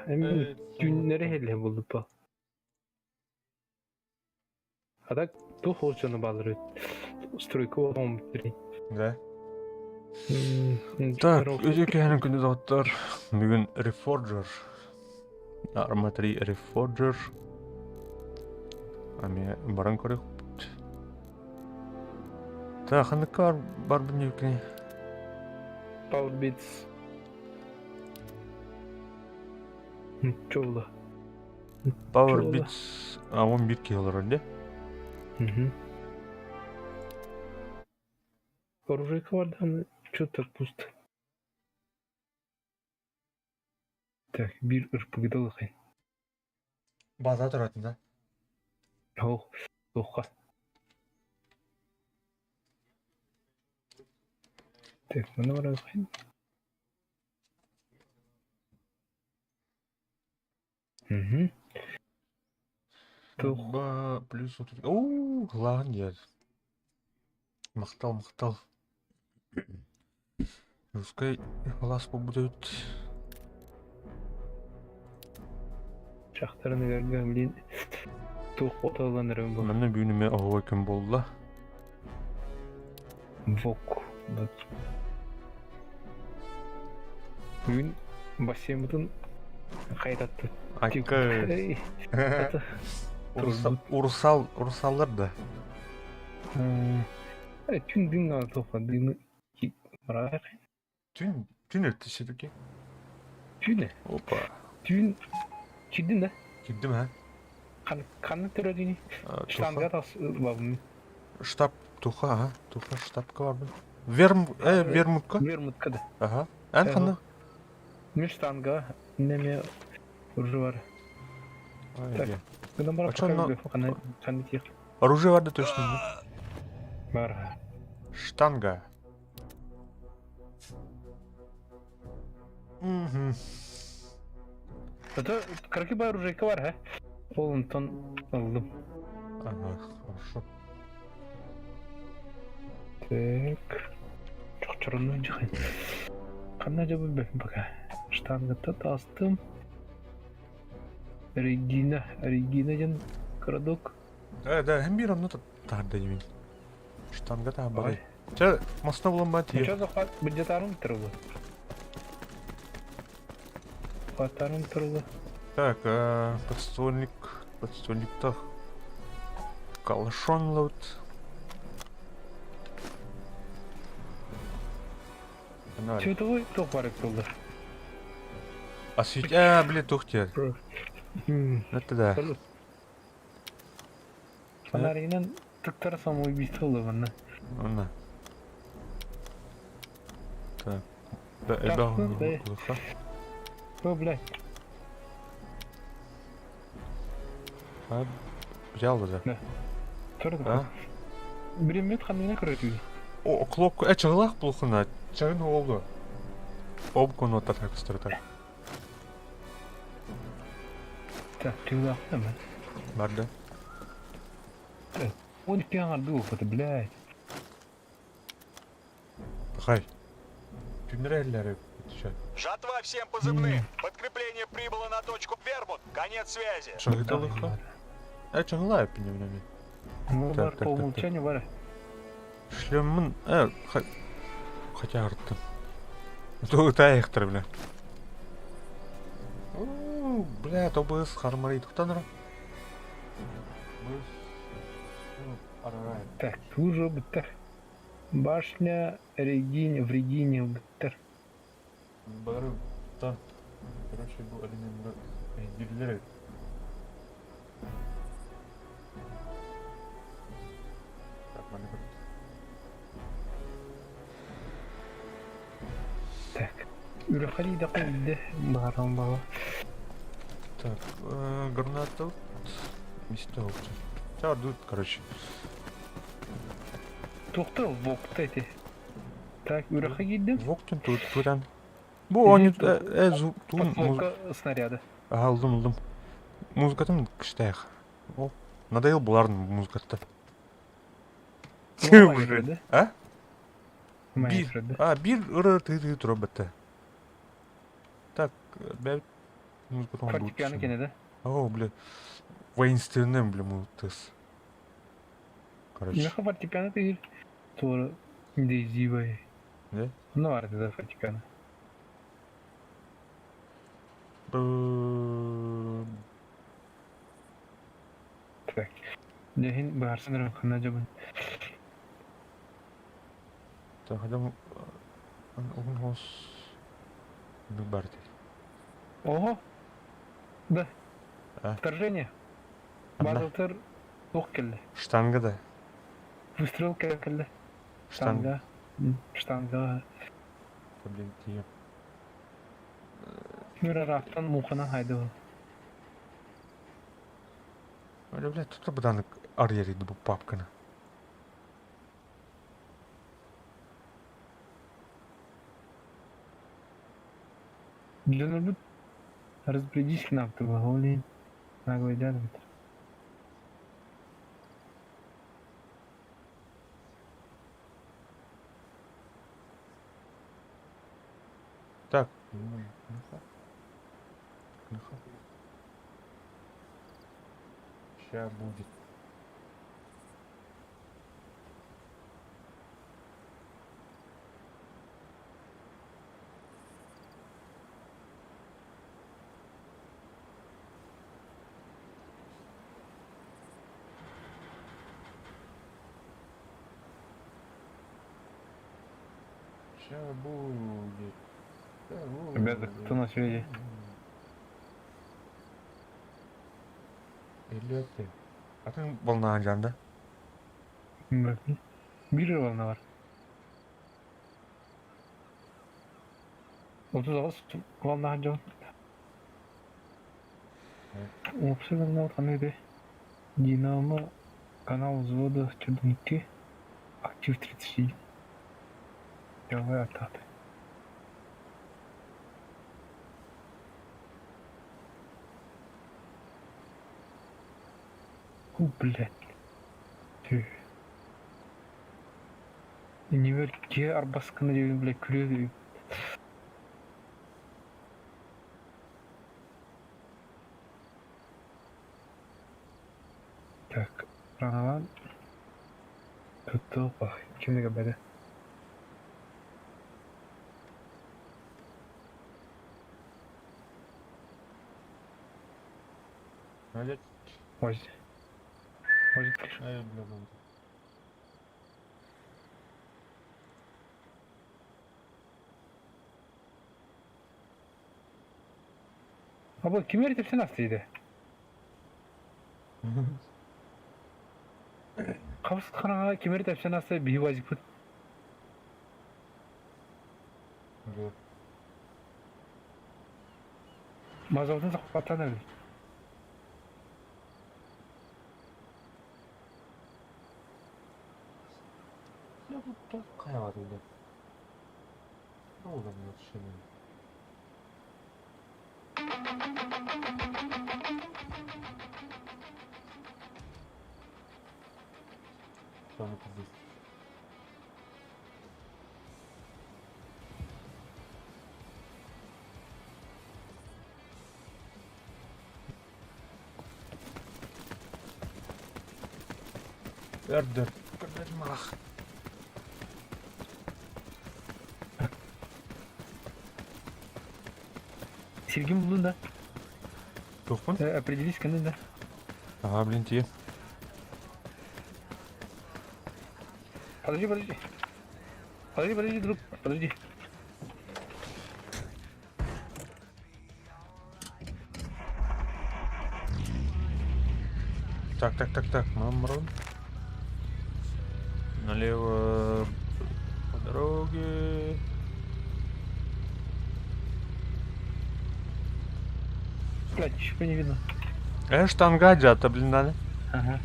Эми түүннэри иһиллэ булдуппа. А так туох ол дьоно бааллар эбит. Стройка буолан Да. Так, өтө киһинин күндү доҕоттор. Бүгүн Reforger. Arma 3 Reforger. Ами баран көрүөхпүт. Так, ханныкка бар барбын диэбиккиний? Power Beats. Чолла. Power Beats 11 киһи олорор дии. Угу. Оружейка бардаҕына что-то пусто. Так, биир ырпыгыта ылыхай. База туратын да? Оох, туохха. Так, маны барыаххайын. Угу. Туох. Ба плюс 30. Оо, кылааһын диэн. Махтал, махтал. Русскай алаас буолбут эбит. Шахтарын ыгарга блин туох оталлан эрэн бу. Манна бүгүн эмэ оһуой күн буолла. Вок. Бүгүн бассейнмытын хайдатты. Айка. Урусал, урусаллар да. Түн дын тоха дыны Түн, түн өттү все-таки. Түүнэ. Опа. Түүн кирдин да? Кирдим ha. Ханна төрөдүнүй? Штанга тас ылабын. Штаб туха, ага. Туха штабка барбын. Верм, вермутка? Вермутка да. Ага. Эн ханна? Мен штанга неме оружие бар. Так. Гынан бар пока ханна тиэх. Оружие бар да точно. Бар. Штанга. Угу. Это кракиба оружейка бар, ха? Ол онтон ылдым. Ага, хорошо. Так. Чохчоронун жахай. Ханна жабы бэпин пока. Штангата таастым. Регина, Регина ден городок. Да, да, hem bir онно таарда димин. Штанга таа барай. Чэ, моста булан ба тиер. Чэ захват бюджетарым турулу. Хватарым турулу. Так, подствольник, подствольниктах калашон лут. Цветовой туох бар турулу. А свет... А, блин, тух тиер. Это да. Фонаригынан тыктара самоубийство ылыбынна. Онно. Так. Да, элбэх кулуха. О, блядь. А, взял да. Да. Турда. Биреммет ханына көрөтүү. О, клопку, э, чыгылах булхуна. Чагын олду. Обкону так так. Так, чыгылах да Барда. Он пьян дух, это, блядь. Хай. Түннэрэллэри Жатва всем позывным. Подкрепление прибыло на точку Вермут. Конец связи. Чагыталыха? Э, чагылай пинемнеми. Ну, бар по умолчанию бар. Шлеммин, э, хотя арттым. Тугутаехтар, бля. Бля, тобыс хармари тухтанра. Так, уже быттар. Башня Регине, в Регине быттар. Бары та. Короче, бу элемент Так, маны Так. Үрөхали да куйды баран бала. Так, граната. Места Чар дут, короче. Тухта вокта эти. Так, үрэхэ киирдим. Воктун тут туран. Бу они э тун Подстволка снаряда. Ага, ылдым, ылдым. Музыкатын кіштээх. О, надоел булардын музыкатта. Уже. А? Бир. А, бир ыры ты ты тура бітті. Так, бә Музыка тоҕо Фортепиано кэнэ да? О, бля, воинственный, бля, мутыс. Короче. Меха фортепиано тыгыр. Туора дейзивай. Да? Ну, бар да фортепиано. Так. Дьэһин быһаарсан эрэ ханна дьабын. Так, адам уһун хос бар Ого! Да. А? Вторжение. Базалтыр туох кэллэ? Штанга да. Выстрел кэллэ. Штанга. Штанга. Блин, тиийэ. Мюрараптан мууханан хайдыбын. Бля, бля, тут баданык арыйар бу папканы. Дьонорбут разбредись к нам, ты олень. Наглый дядя. Так. Сейчас будет. Сейчас будет. Ребята, кто на связи? Или ты. А ты волна да? Бирже волна бар. 38 волна дьон. Уопсай волна ханныгы Динамо канал взвода Чудунки актив 37. Давай ататы. О, блядь. Ты. Иннибэр киһи арбаскына диэбин, блядь, күлүө Так, раналаан туттуох ким да көрбөтө. Молодец. Ось. Ось. Ай, бля, бля. Або ким эритипсин астыйды? Хабыс хараҥа ким эритипсин асты биһи уазикпыт. Бля. Мазалтын сақпаттан өлі. Я тут такая бля. Ну, да, вообще. Там это здесь. Эрдер. Мах. Сергей буллун да? Туохпун? Определись кэннин да? Ага, блин, тиэ. Подожди, подожди. Подожди, подожди, друг, подожди. Так, так, так, так, мамрон. Налево по дороге. Блядь, ничего не видно. Штанга джата, блин, надо. Ага.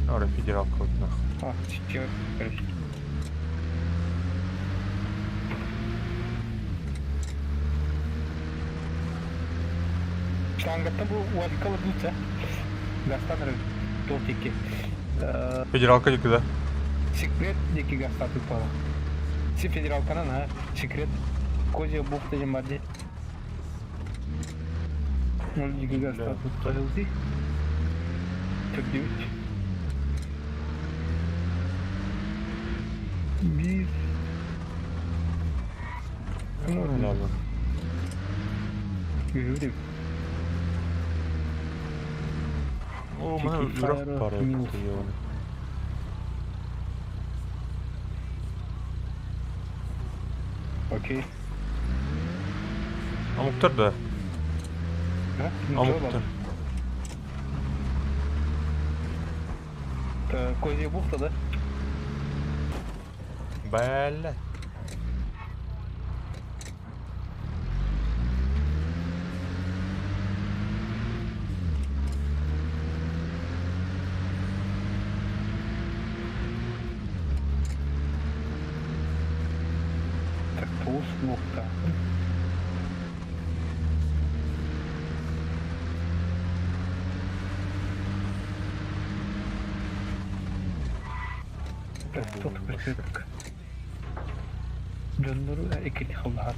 Ора, федералка вот нахуй. А, чё, короче. Штангаттан бу уазикала бутса. Гастан эрэ. Туох диэки? Федералка диэки да? Секрет диэки гастаатык буолар. Си федералканан а секрет Козья бухта диэн бар дии. Ол диэки гастаатык тоһылдыы. Төрдүбүт. Биир. Үһү О, мана үрэх баар эбит Окей. Омуктар да? Омуктар. Козья бухта, да? Бля. Так, туус бухта. Так, туох көстүбэккэ. Дьоннору иккини халлаһар.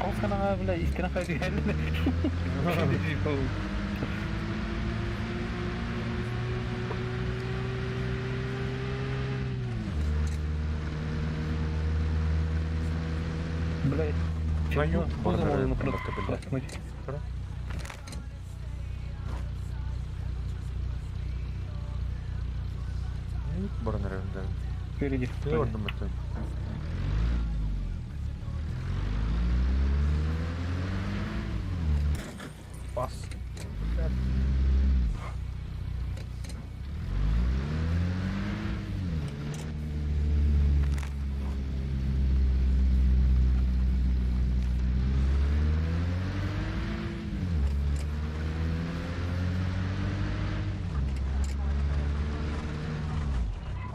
Ол санаҕа бile истэн хайдыһэллэр. Блядь, Твою поздно можно бля. проткнуть. Баран эрэр Впереди. Ты ордум это. Пас.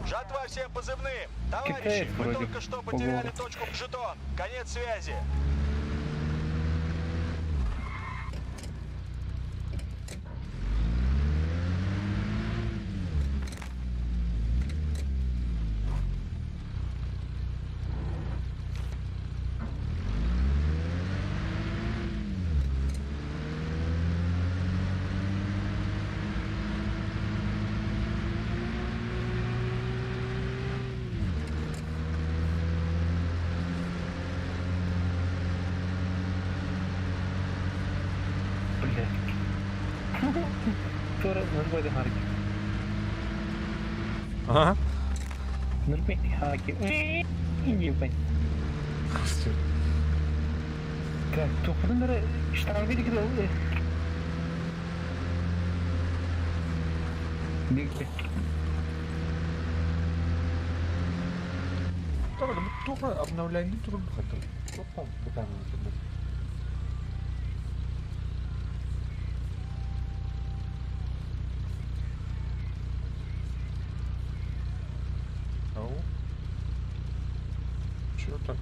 Жатва всем позывным! Товарищи, Китаец мы вроде только что потеряли по-моему. точку жетон. Конец связи. Блядь. Туора нұрбайды харки. Ага. Нұрбайды хаки. Ебать. Так, тухпутун эрэ штанга диэки Диэки. Туха обновление трудно хотел. Ау. Чего так?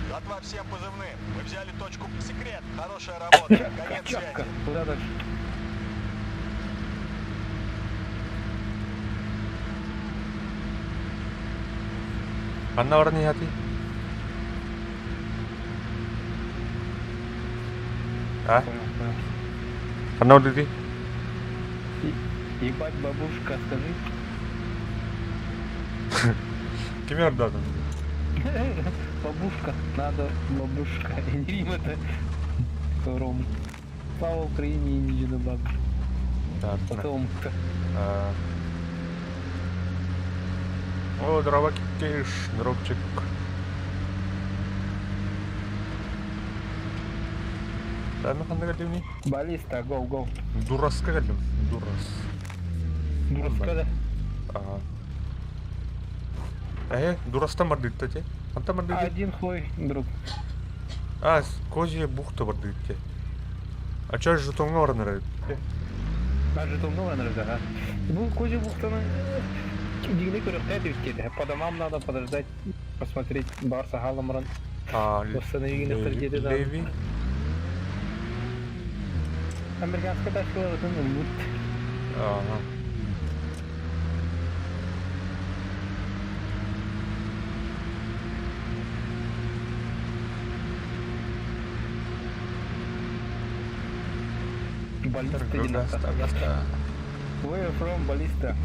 Жатва всем позывным. Мы взяли точку секрет. Хорошая работа. Конец Чапка. связи. Куда дальше? Ханна баран иһэти? А? Понял, понял. Ханна бардыгый? Ебать, бабушка, скажи. Кими ордаатыҥ? Бабушка, надо, бабушка. Рим это Ром. Слава Украине и не бабушка. Потом О, дороба киш, дробчик. Таны ханна кэллимний? Баллиста, гоу, гоу. Дураска кэллим. Дурас. Дураска, да? Ага. Э, Дурастан бардыт те. Хантан бардыт. Один хуй, друг. А, Козья бухта бардыт те. А чё жетоҥҥо баран эрэр? Жетонно баран Бу Козя бухтаны дигини көрөхтөө түскете. По домам надо подождать, посмотреть бар сахаламран. А, Восстановили Леви. Американская тачка ылытын ылбыт. Ага. Баллиста диэн Гаста, гаста. Where from Ballista?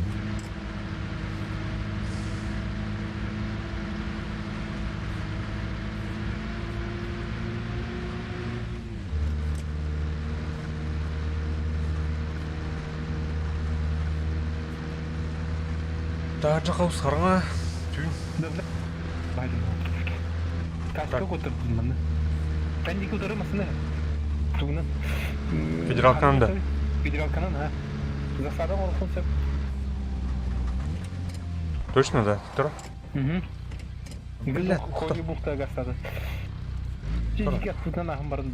Таһырдьа хабыс-хараҥа түүн. Тачка кутурдун манна. Пендики утары масына. Тугунан. Федералканан да. Федералканан, ha. Засада олохун сөп. Точно, да? Тура? Угу. Бля, Хоги бухта гасада. Чижики тутан ахын барды.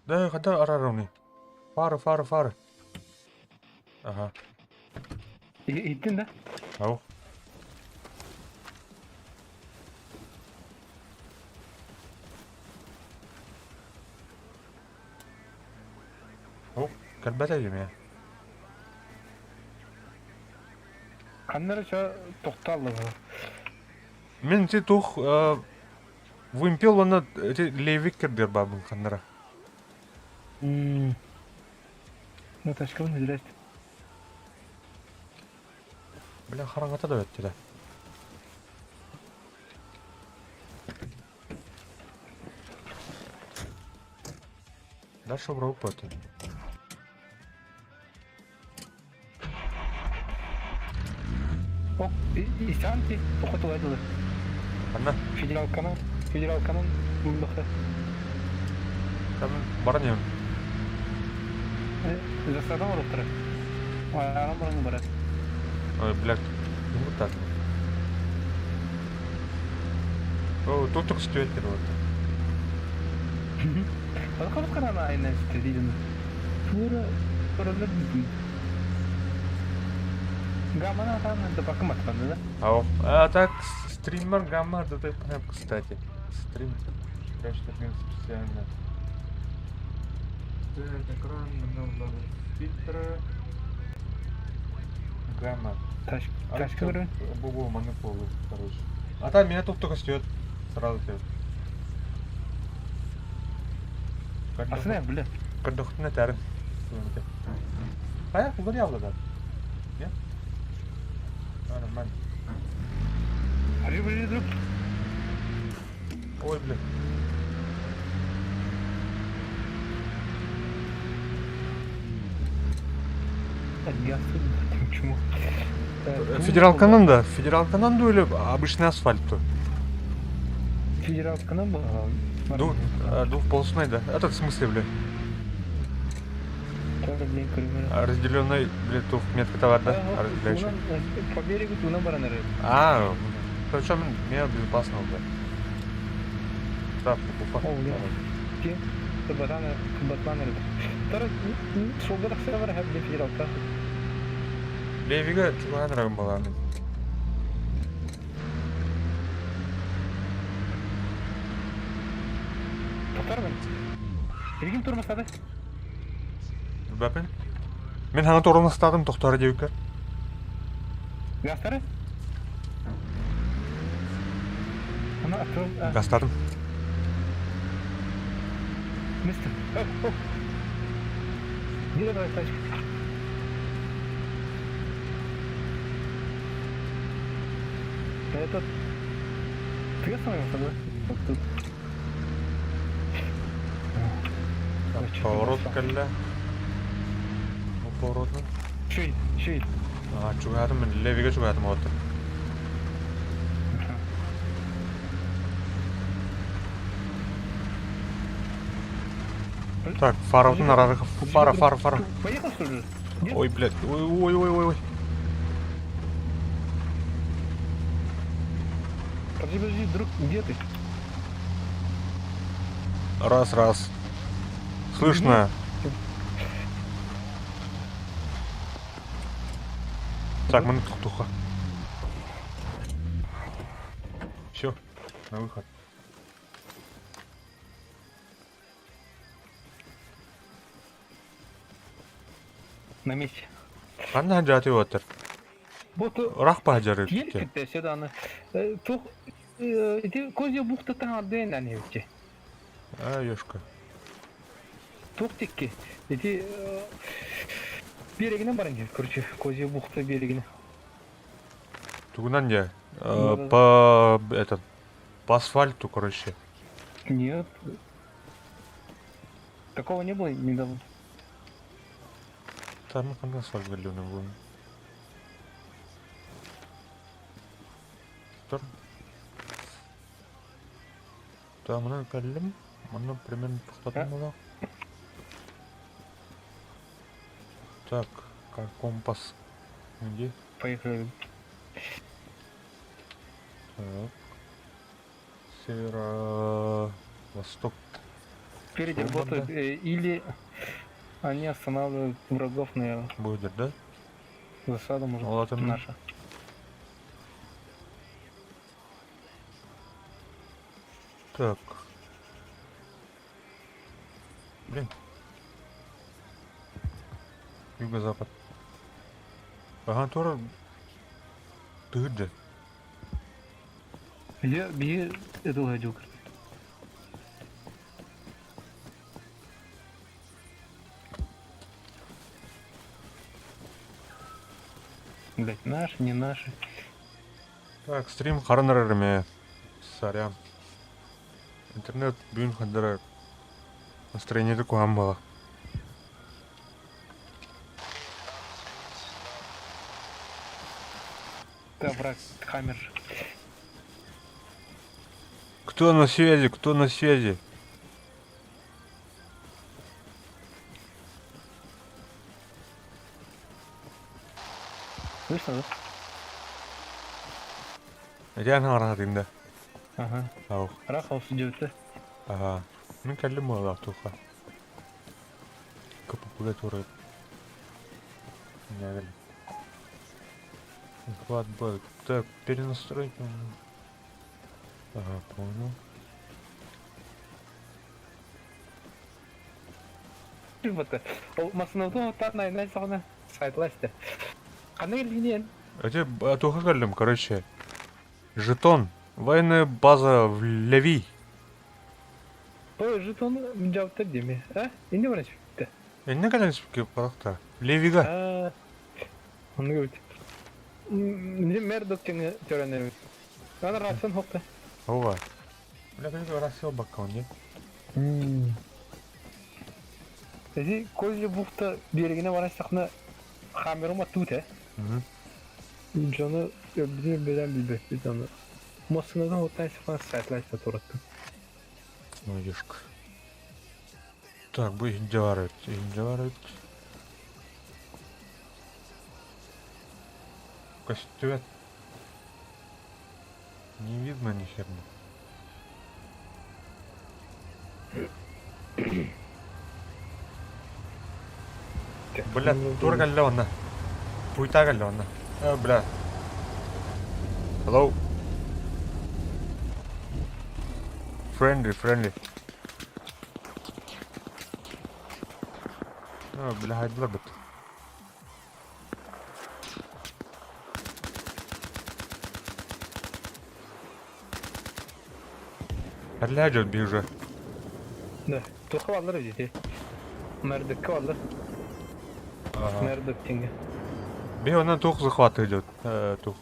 Да, хата араровни. Фары, фары, фары. Ага. Иттин да? Ау. О, кэлбэтэ дии Ханна эрэ чо тохтоолло Мин ити туох вымпел уонна ити левик кэрдиэр баабын ханнара. Ну, тачкабын билет. Бля, хараҥата да өттүлэ. Дальше убрал поты. О, Исанти, охотула дылы. Ханна? Федералканан, федералканан мындыхы. Там баран иһэм. Засадан оруктары. Айаран баран барар. Ой, блядь, ну вот так. О, тут только стоит вот. Балкан айна стедин. Тура көрөлөр бүтүн. Гамана там да бакыматтан да? Ау. А так, стример гамма, да ты кстати. Стрим. Я что специально. Так, экран, нам надо фильтры. Гамма. Тачка көрөн. Бубу монополы, короче. А там меня тут только стоит. Сразу тебе. Асына, бля. Көрдөхтүнэ тәрин. Хайа, кулар явла да. Нет? А, нормально. Подожди, подожди, друг. Ой, бля. Почему? Федералканан да, федералканан да или обычный асфальт то? Федералканан был? Двухполосный, да. Этот в смысле, бля. Разделенный, бля, тух метка товар, да? Разделяющий. По берегу туна баранары. А, причем меня безопасно, бля. Да, покупа. О, бля. Батаны, батманары. Тара, суолга тахсара бар хаб федералка. Левига чуган рагым баланы. Тоқтар мен. Билгин турмастады. Бәпен. Мен хана торомастадым тохтары диэбиккэр. Гастары? Ана открыл. Гастадым. Мистер. О, о. Где твоя тачка? Да этот... Ты остановился, да? Вот тут. Поворот кэллэ. Бу поворотно. Чүй, чүй. А, чугаатым мен левиге чугаатым отыр. Так, фара нарары. Фара, фара, фара. Поехал, что ли? Нет? Ой, блядь. Ой, ой, ой, ой, ой. Подожди, подожди, друг, где ты? Раз, раз. Слышно. Так, мы туха. Все, на выход. На месте. Ханна жаты отыр. Вот Ырах баһдьары Киэр китте седаны. Тух ити Козья бухта таҥардыан анебитти. А, ёшка. Туох тикки. Ити берегинен баран кел, короче, Козья бухта берегине. Тугунан дьэ? По этот по асфальту, короче. Нет. Такого не было недавно. Там ханна асфальт галлюна будем. Тур. Тамынан кэллим. Манна примерно тоқтатым буолуох. Так, как компас. Где? Поехали. Так. Северо-восток. Спереди Что работают или они останавливают врагов, наверное. Будет, да? Засада, может, Ладно. наша. Так. Блин. Юго-запад. Ага, тоже тыгыджа. Я бии это ходил. Блять, наши, не наши. Так, стрим харанарарме. Сорян. Интернет бүгүн хандара настроение куһаҕан буола. Да, враг, хаммер. Кто на связи? Кто на связи? Слышно, да? Этиэн хараһатыҥ да? Ага. Ау. Рахов идет, да? Ага. Мин кэллим буоллаах туохха. КПП турар. Не Захват будет. Так, перенастройки. Ага, понял. Вот. Массыната най саҕана сайтласты. Ханна кэлгиниэн? Эти туохха кэллим, короче. Жетон. Военная база в Леви. Бу жетону дьабыттар диэми. А? Инде баран сүптэ. Инне кэлэн сүпкэ парахта. Левига. А, Оны көрбүт. Мне Мердок теңе төрөнөр. Ана рациян хокта. Ова. Бля, как рация бакка не? Эти Козья бухта берегине баран сахна хамерыма тут, э? Дьону өлбүтүн өлбөтөн билбэппит аны. Массынадан оттан сыпан сайтлайста тураттым. Ну, ешка. Так, бу иһинде бар эбит, иһинде бар эбит. Көстүбэт. Не видно ни херня. Бля, тур кэллэ онно. Пуйта кэллэ онно. Э, бля. Hello. Friendly, friendly. Э, бля, хайдылар бит. Эрлээ дьон би уже. Да, туха баллар эбит. Мэрдыкка баллар. Мэрдык тиҥэ. Би онон туох захват идет. Э, туох.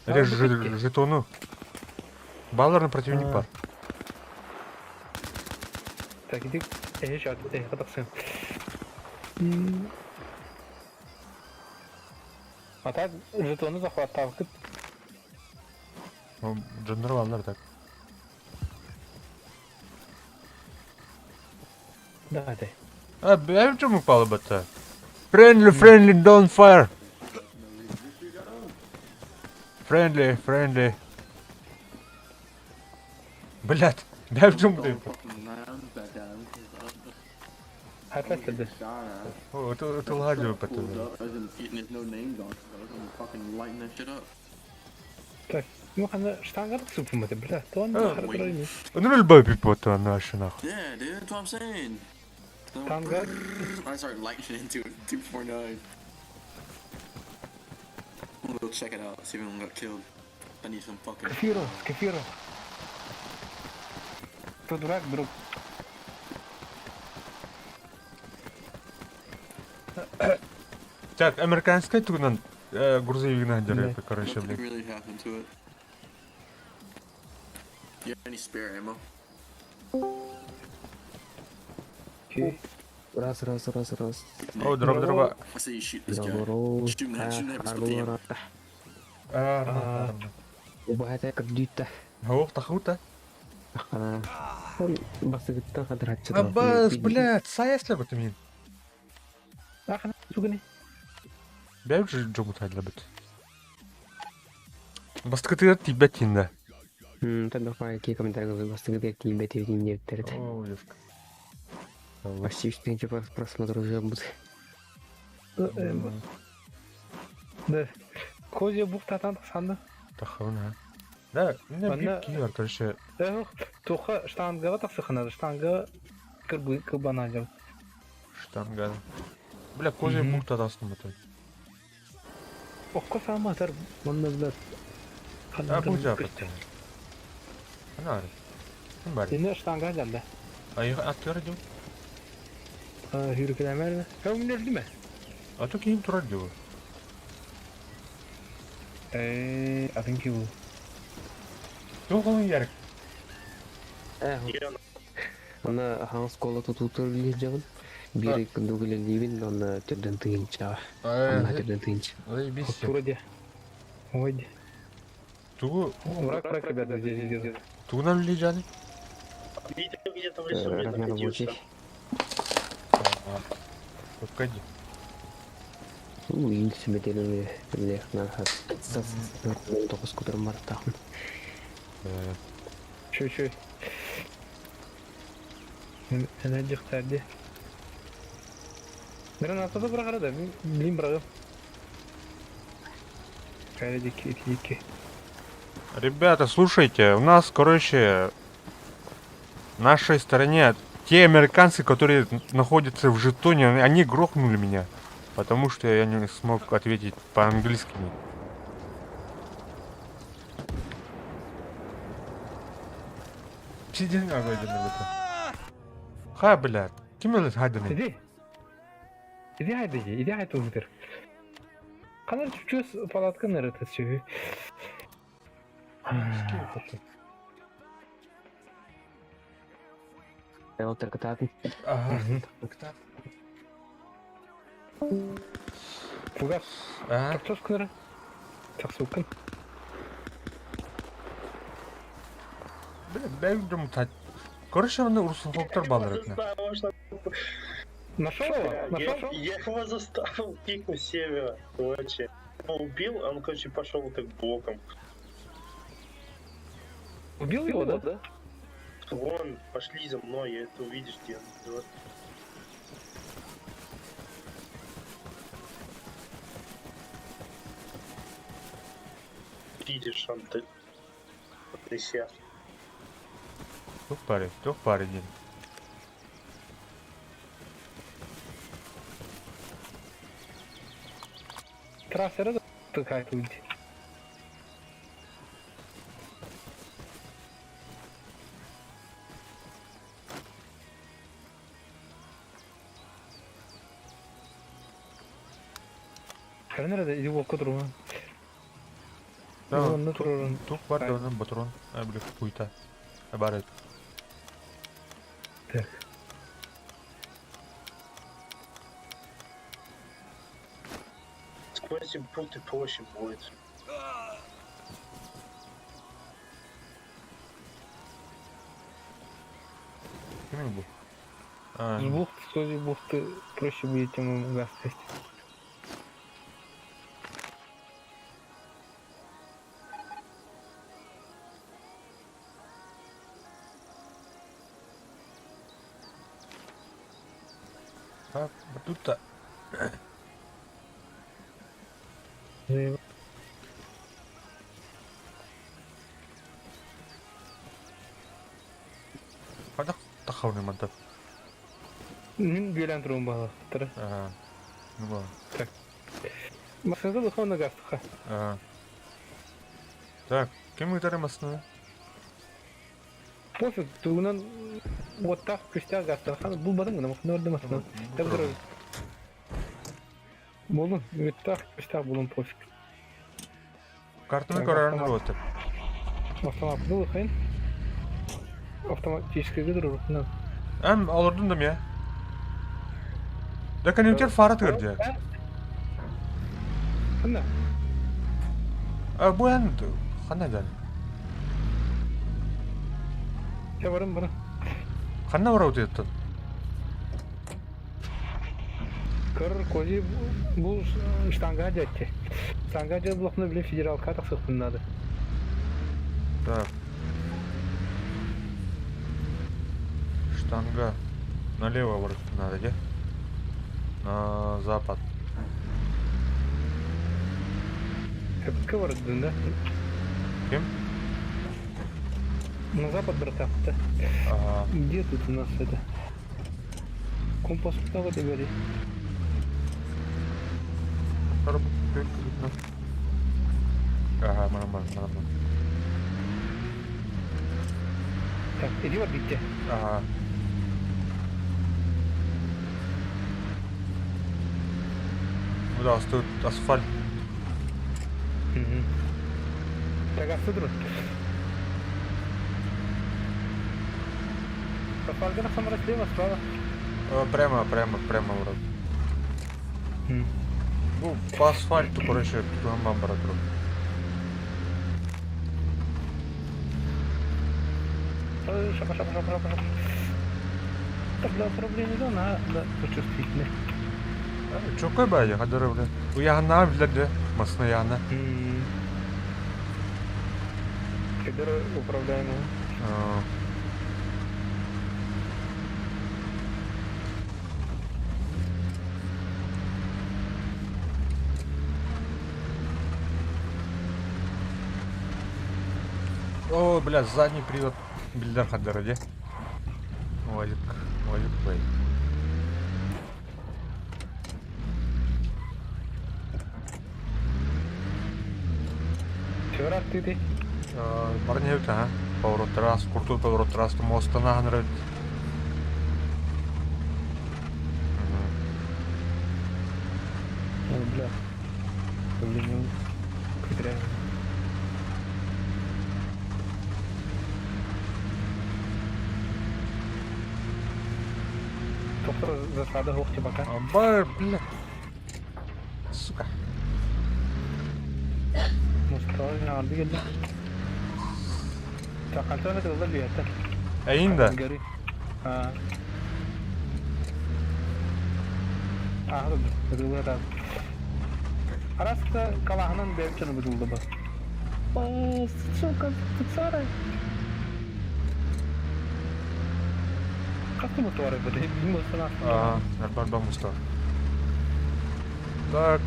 Это жетону. Балларный противник бар. Так, иди, эһи шат, эһи тахсыам. А так жетону захваттаабыккыт. Дьоннор баллар так. Давай. А, бля, в чем упала бы-то? Friendly, friendly, don't fire. Friendly, friendly. Блядь, бля, в чем ты? Опять тогда. Ытылга потом. Так, ну она штанга супумата, бля, то он Ну любой пипота наша нахуй. Yeah, dude, that's what I'm saying. Танга. I started lightning into it, 249. I'm gonna go check it out, see if anyone got killed. I need some fucking. Кефиру, с кефиру. Ты дурак, друг. Так, американская тугнан грузовик Да. короче, Nothing блядь. really happened to it. You have any spare ammo? Окей. Раз, раз, раз, раз. О, дроба, дроба. I say you shoot this guy. Здорово. Shoot him, shoot him, with the ammo. А, Убаһата кырдьыйта. Ох, тахута. Ахана. Басыгыттан хадыраччы. Абас, блядь, саясли бы ты мин. Ах, сугани. Бәй же джобут хадлабыт. Бастыкы тибет тинда. Тогда какие комментарии бастыгы тибет тибет О, девка. Почти что просмотр уже будет. Да. Козья бухта там санды. Тахауна. Да, не Анда- бит короче. Тоха штанга тахсыхана, штанга кырбы кырбана жал. Штанга. Бля, козья Мгм. бухта тастым это. Окко сама тар манна блядь. А, бу жапты. Ана. Ким бар? Сені штанга жанда. Ай, аттыр дим. Хүркелемер. Кәмнер диме? А то ким турар дим. Э, атын ки бу. Жоқ оның ярик. Она ханс кола тут утыр жагын. Бири күндүгүле онна түрдөн тыгынча. Онна түрдөн тыгынча. Ай, бис. Тура де. Ой. де. Тугу, Враг, враг, ребята, здесь здесь. тугу нам лежали. Видел, где-то в лесу Размер находился. рабочий. Погоди. Ну, сүбетелү биле на тоғыз кутурум бар тахын. Чөй, чөй. Әнә дихтәрде. Миран атады бір қарады, мен бірағым. Кәрі деки, деки. Ребята, слушайте, у нас, короче, в нашей стороне те американцы, которые находятся в жетоне, они грохнули меня, потому что я не смог ответить по-английски. Сиди нахуй, это. Ха, блядь. Ким это хаданы? Иди. Иди хайды, иди хайды угдыр. Канар чүчөс палатка нырыты сүйі. Отыр кытатын. Ага. Фугас, А, тоқтос кыныры. Тақсукын. блядь, бәй думаю, Короче, оны урсулфоктор балдырытна. Нашел его? Нашел? Я его заставил кикнуть с севера, короче. Его убил, он, короче, пошел вот так боком. Убил его, да? Вон, пошли за мной, я это увидишь, где он идет. Видишь, он ты. Тряся. Тух пари дин. Трассера да какая-то уйти. Nerede? İdi volka durma. Да, Онны турурун. Тух бар да onun батрон. А, бля, хуйта. Бар Так. Сквозь эти пункты проще будет. Ким бу? А, С бухты, с козьей бухты проще будет, чем газ тесть. Тут-то. Хайдах таххабыный мантан? Мин бүөлээн туруом баҕалаахтара. Аа, ну ладно. Так. Массыына лыха гастыха. Аа. Так, ким ыытар массыынаны? Пофиг, тугунан уоттаах күстээх гастахан булбатым гына массыына барда массыына. Табдыр. Булун, уоттаах күстээх булун пофиг. Картаны көрөрүн дуоты. Автомат был хайн. Автоматический гидро. Эм, олордун да мия. Да конъюнктер фара тыгыр дии. Ханна? А, бу эн ханна дьон? Чэ барым барым. Ханна барабыт ыйыттын? Көр, кози бу штанга дьэтти. Штанга дьэ блокны били федералка тахсыахпын наада. Так. Штанга. Налево вроде надо, где? На запад. Сөпкө бардын да? Ким? На запад, братан. Ага. Где тут у нас это? Компас куда говори? Ага, манан манан манан. Так, иди вот битте. Ага. Ну да, тут асфальт. Угу. Так, а что Асфальт на слева, справа. Прямо, прямо, прямо вроде. Ну, по асфальту, короче, туда брат. Шапа, шапа, шапа, шапа, шапа. Так, для управления зона, да, почувствительный. Чокой бай, хадары, бля. Уяна, бля, да. Масна яна. Федор управляемый. О, бля, задний привод. Бильдар хадары, где? Вазик, Вазик, бай. Чего ты ты? Барневит, ага. Поворот раз, крутой поворот раз, мост на нравится. О, бля. Блин, реально. Тоқтар засада жоқ деп пока. Бар, бля. Сука. Мустал арды келді. Тақантана тылда бүйәтті. Әйін да. Гори. А. А, быдылы да. Араста калаһынан бэбчен быдылды ба. О, сука, цара. Как ты моторы быды? Билмесен А, нормально мустар. Так,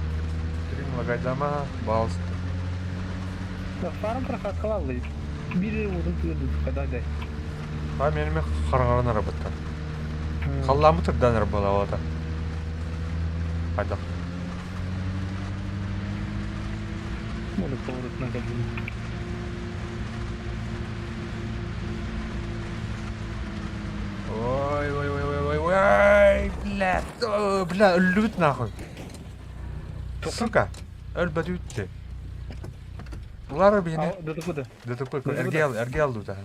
три лагайдама, балст. Да, фарм прокаткалалы. Бири удун тыгырды када дай. А меніме қараңаран арабатта. Қалламы тұрдан арабалавата. Қайда? Можно поворот на кабину. Ой, ой, ой, ой, ой, ой, бля, о, бля, өлбүт нахуй. Сука, өлбөт үтті. Улар бейне. ДТП да. ДТП, эргел, эргел дута.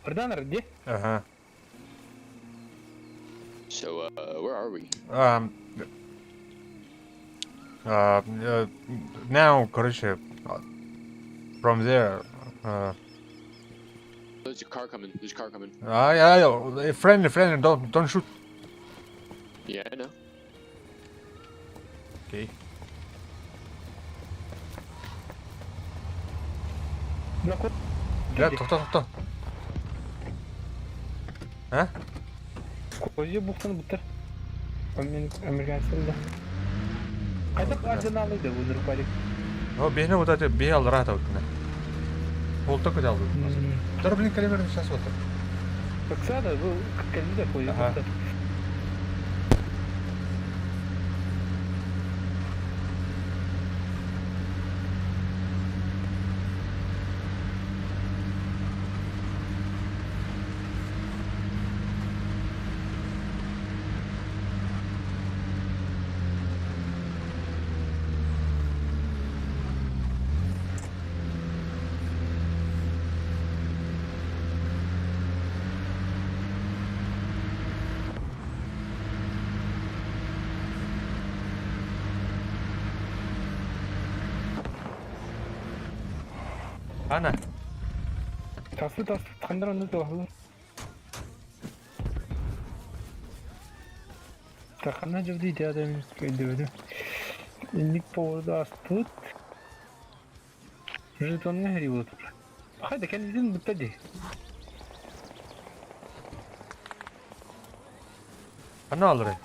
Орданер, где? Ага. So, where are we? Now, короче, from there, There's a car coming. There's a car coming. ай, ай, friendly, friendly, don't shoot. Yeah, I know. Okay. Бля, кот. Бля, тоқта, тоқта. А? Козья бухтаны буттар. Американецтар да. Хайдах арсеналый да бу Нурпарик? О, бэйне вот это бей алрата вот на. Полта кыдалды. Тор, блин, калибр сейчас вот. Оксана, бу кэллэ Козья бухта. Ана. Тасты тасты хандар онно туохлар. Ханна дьылды ити өйдөбүтүм. Инник поводу ааспыт. Жетонҥа сэрии буола турар. Хайда кэннитин бутта дии. Ханна алырай?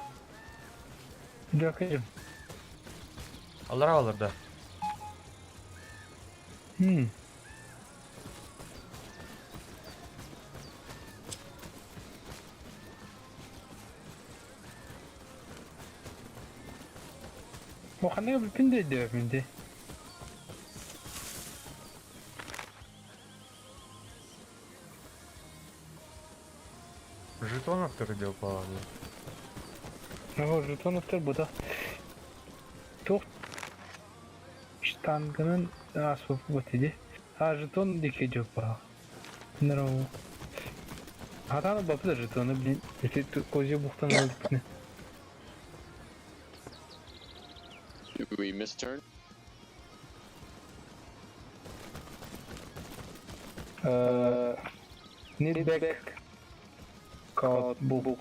Дьэ, Аллара алыр да. Ханна бүппүн да өйдөөбүн дии. Жетонов ты упала, Ну, жетоновтар бута. Туох штанганын ааспыппыт ити. А жетон диэки дьоппаа. Здорово. Хатааны бапы да жетону блин. Ити козья бухтан ылбытны. Did we miss turn? Need back. Caught book.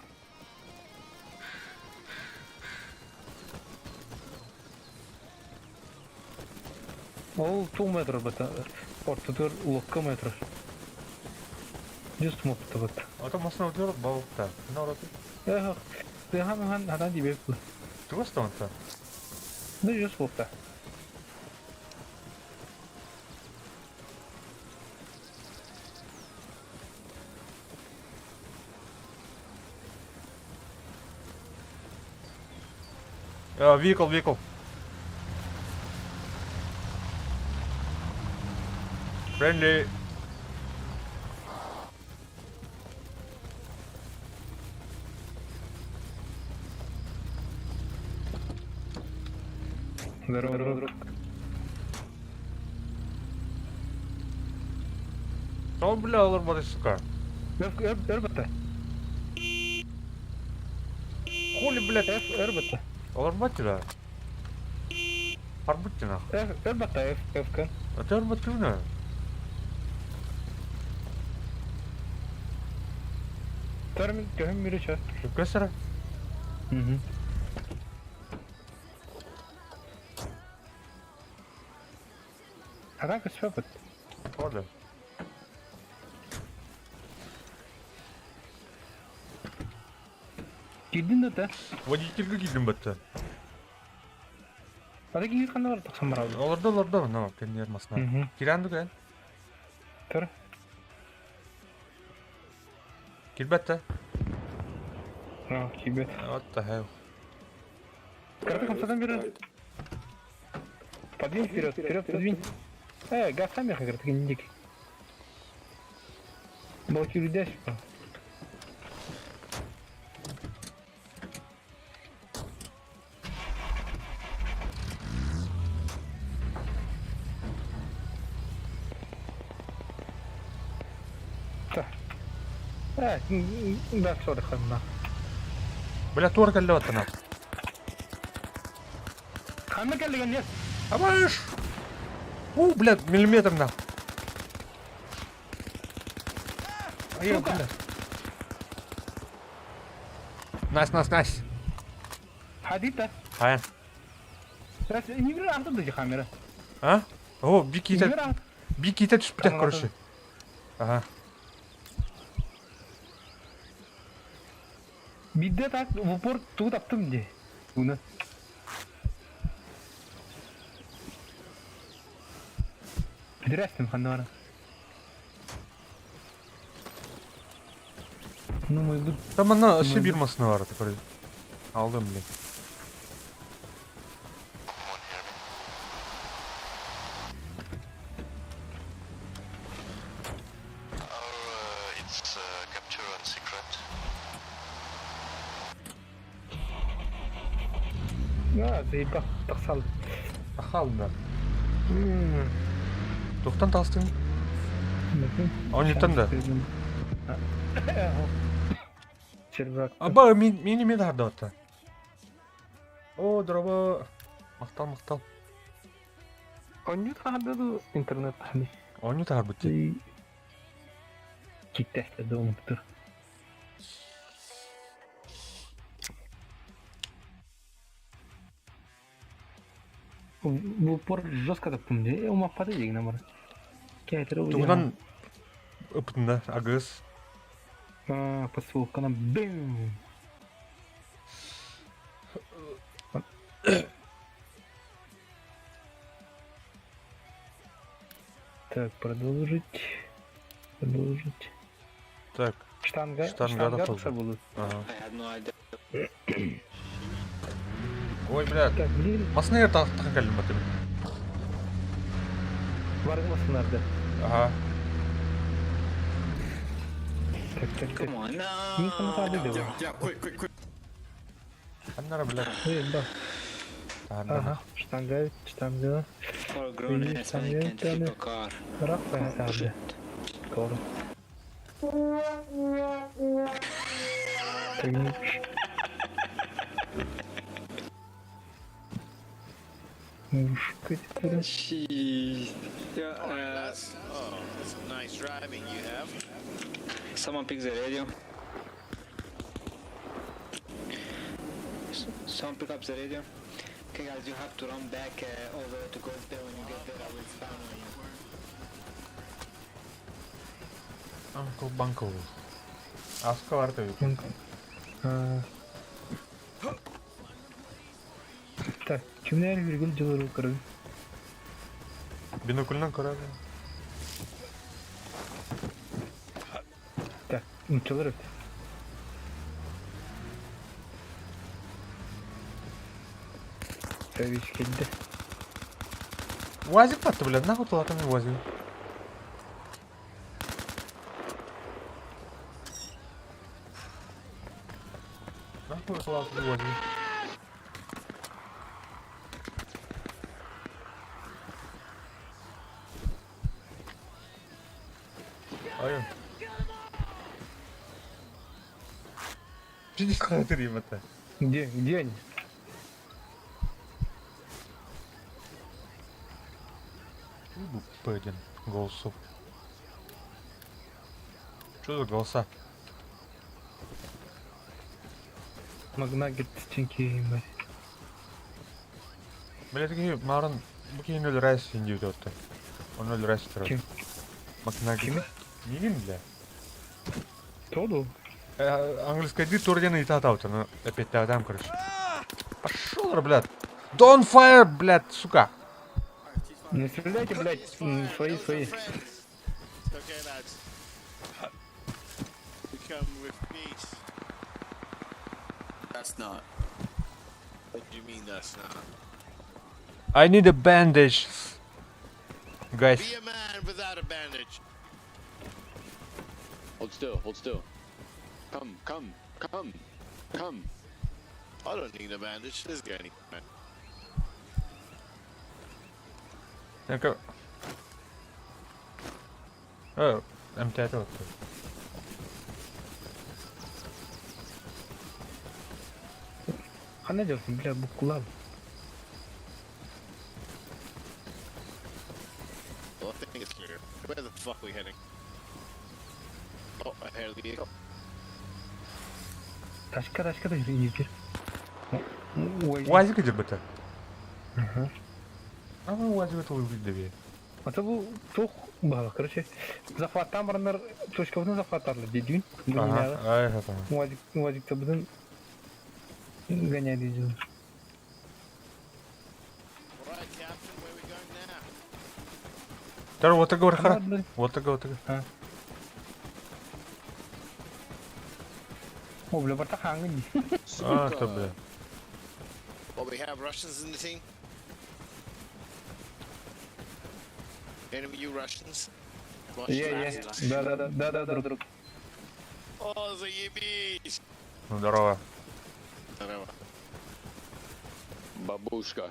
Ол 2 метр бата. Ортотугар улукка метр. Just муптубут. Ото масына өтөр балыкта. Мына ораты. Эх, тыхан хан хатан дибек бу. Тугас онта. Ну, just бупта. Vehicle, vehicle. Friendly. Здорово, друг. О, бля, олар бары, сука. РБТ. Хули, блядь. F, РБТ. Олар баты, Харбутти нахуй. F, РБТ, F, F, А ты РБТ, Термин көһүм мүрүчө. Көсөрө. Угу. Хатан көспөпүт. Ода. Кирдин да та. Водительге килдим батты. Ата киһи ханна бар тахсан барабы. Оларда оларда мына кеннер масына. Угу. Кирәнди кен. Төр. Килбәттә. А, кибет. What the hell? Карты хамсадан бері. Подвинь вперед, вперед, подвинь. Газ сам ехай, говорит, не дикий. Блокируй Так. Да, сорок ханна. Бля, туар кэллэ баттана. Ханна кэллиген нет. Абаш! У, блядь, миллиметр на. Ай, бля. Найс, найс, найс. Хадита. Хайан. Не бір артып да камера. А? О, бики бики түспүтэ, короче. Ага. Биирдэ так в упор тугу таптым дии. Уна. Бүтүрээстим ханна бара. Ну мой буд. Там она вообще бир масына бар теперь. Алдым, блин. А, заебал, тахсал. Тахал, да. Тухтан талстың? Онньуттан да? Сервак. Аба, мени мен хардаватта. О, дороба. Махтал, махтал. Онньут хаһарда интернет хами. Онньут харбыт. Киттәхтә доңуптур. В упор жестко так помню. Я ума падай намар. Кәйтер Тугунан ыпытында агыс. А, посылкана бэм. Так, продолжить. Продолжить. Так. Штанга. Штанга Штанга да тоже будут. Ага. I had no idea. Ой, блядь. Так, блин, Масныгар тахтан кэллим батым. баргымасынарды. Ага. Так, так, так. Come on, no. Мин ханатады Yeah, деп. yeah, quick, quick, quick. Аннара, блядь. Эй, да. Тахарда. Ага, штанга, штанга. For a grown Или ass man can't штанга, flip a car. Рақ баятарды. Doğru. Мушка теперь. Jeez. Yeah, That's, oh, that's some nice driving you have. someone pick the radio. Someone pick up the radio. Okay, guys, you have to run back over to Gold Bay. When you get there, I will spawn on you. Uncle Buncle. Аска бар табит. А. Так, kimler virgül cılırı kırın. Бинокльнан көрәбе. Так, cılır öp. Tabii geldi. Уазик батты, блядь, нахуй тулатан уазик. Нахуй тулатан уазик. Ай. Пиздец, ребята. Где, где они? Пэдин голосов. Что за голоса? Магнагет стенки, мать. Бля, такие марын бу киһини өлөрөөс индиут отто. Он өлөрөөс турар. Ким? Макнаги. Кими? Мигин бля. Тоду? Английская ди турден и та таута, но опять та там, короче. Пошел, блядь. Don't fire, блядь, сука. Не стреляйте, блядь, свои, свои. Okay, lads. We come with peace. That's not. What do you mean that's not? I need a bandage. Guys, Be a man without a bandage. Hold still, hold still. Come, come, come, come. I don't need a bandage. This guy needs a bandage. только... МТ вот. Хана делsin, бля, букулам. Well, I think it's clear. Where the fuck we heading? Oh, I hear the vehicle. Ташка, ташка да индивдер. Ой. УАЗик где бы-то? Ага. А вы УАЗик это выглядит. А то бу тух бала, короче, захваттан бараннар точкабытын захваттарлар дедүүн. Ага, ай, это. Уазик, уазик табытын. Гоняли дела. Тар вот говор хара. Вот вот О, бля, барта хаҥын. А, то бля. Well, we have Russians in the team. Any of you Russians? Я, я. Да, да, да, да, да, друг. О, заебись! Здорово. Здорово. Бабушка.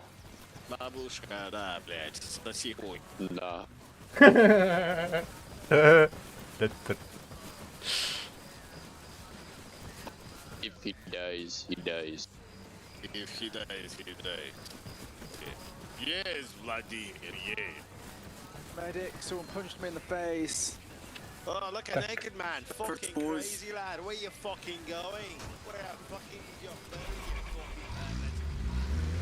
Бабушка, да, блядь, соси хуй. Да. If he dies, he dies. If he dies, he dies. Yes, Vladimir, yes. Medic, someone punched me in the face. Oh, look, a naked man. Fucking boys. crazy lad. Where you fucking going? Where fucking is your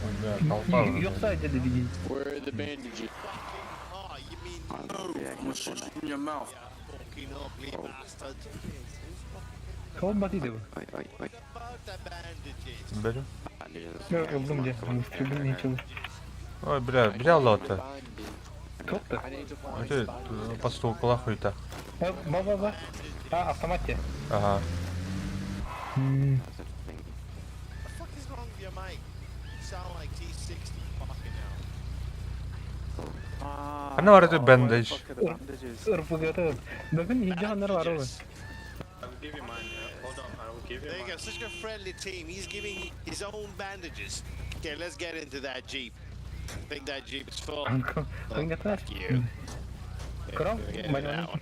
Ой, бля, толпа уже. Yoksa dedi bir Where are the bandages? fucking car? You mean I'm gonna shoot you in your mouth. fucking ugly bastard? Kol batıydı bu. Ой, ой, ой. About the bandages. Бля. Yok öldüm diye. Стрельбы ничего. Ой, бля, бля, лота. Топ-то. Это по столку хуйта. Ба ба ба. А, автомат тебе. Ага. The fuck is wrong with your mic? You sound like T60 fucking hell. Она var это бендаж. Fuck are the bandages? РПГ-то. Bakın iyice var oğlum. There you go, such a friendly team. He's giving his own bandages. Okay, let's get into that jeep. I think that jeep is full. Oynatlar. You. Krom, Get into that one.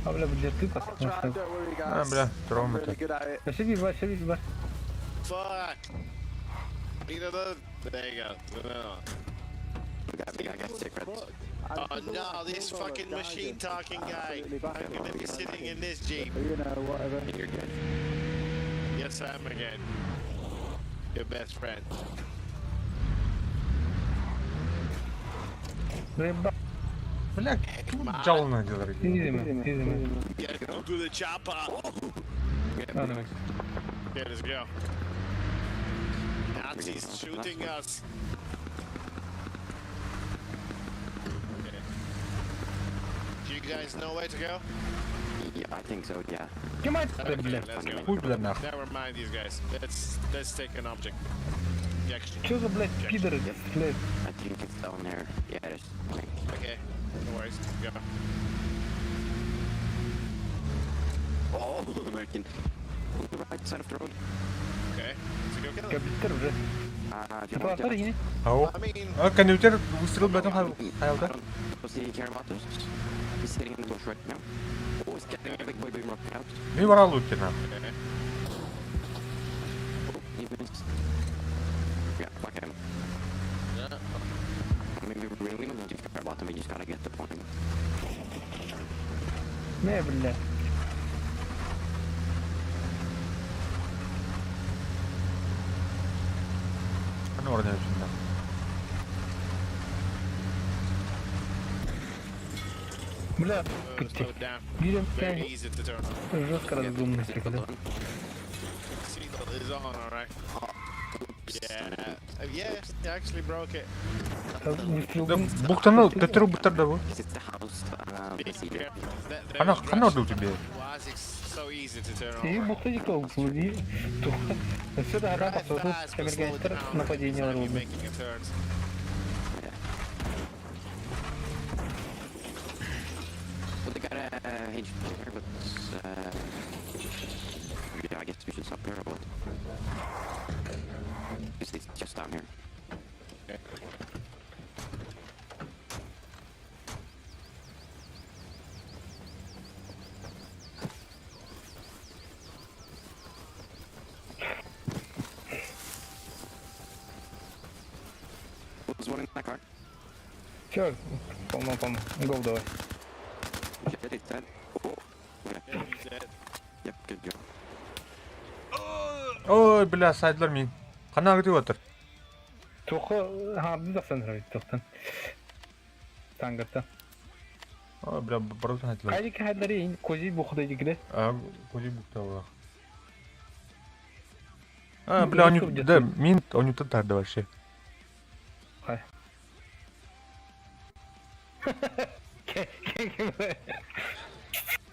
Abla bu ты I'll drive, don't worry А, guys. бля, I'm травма really good at it. Вообще bir var, şey bir var. Fuck. Need another. There you go. Another one. We got cigarettes. Oh no, this fucking machine talking guy. Absolutely back I'm gonna be sitting in this jeep. You know, whatever. You're good. Yes, I am again. Your best friend. Бля, Бля, жално делали. İzleme, izleme. Get to the chopper. Hadi bak. Okay, let's go. Nazis shooting us. Okay. Do you guys know where to go? Yeah, I think so, yeah. Kim attı Okay, бля? let's go. Хуй, бля, нахуй. Never mind these guys. Let's take an object. Objection. Что за, блядь, пидоры стреляют? I think it's down there. Yeah, it is. Okay, no worries. Go. Oh, American. On the right side of the road. Okay, let's go kill him. Капитер уже. Do you want Atlar to yine. Ау. I mean, А, компьютер выстрел, бля, там хаялда. Does he care about us? He's sitting in the bush right now. Oh, he's getting a big boy being rocked out. И воралуки, нахуй. Oh, he missed. Yeah, fuck him. yeah. I mean, we really don't need to care about them, we just gotta get the point. Ne бля? Она орден очень, нахуй. Бля, Slow down. Берем Very easy to turn on. жестко разумный Seatbelt on. Seatbelt is on, alright. Yeah. Yeah, he actually broke it. Выстрел. Да, бухтанул, ты бухтар да, Is it the house? The cedar. That, that Она was хана Russian. у тебе. Why is it so easy to turn И on? бухта дикого, и Сюда Drive гора тут fast, but slow американец down. нападение It's like you're оружия. making a turn. Well, they got a H here, but yeah, I guess we should stop here or what? It's just down here. There's one in that car. Все, полно, полно. Гоу давай. Shit, it's dead. Oh, yeah. Yeah, he's dead. Yep, good job. Ой, бля, сайдлар мин. Хана где отыр? Тоқы харды да сан тоқтан. Тангырта. Ой, бля, барут хайдлар. Кайдики хайдлары ин кози бухда дигре. А, кози бухта была. А, бля, они, да, мин, он не тарды вообще.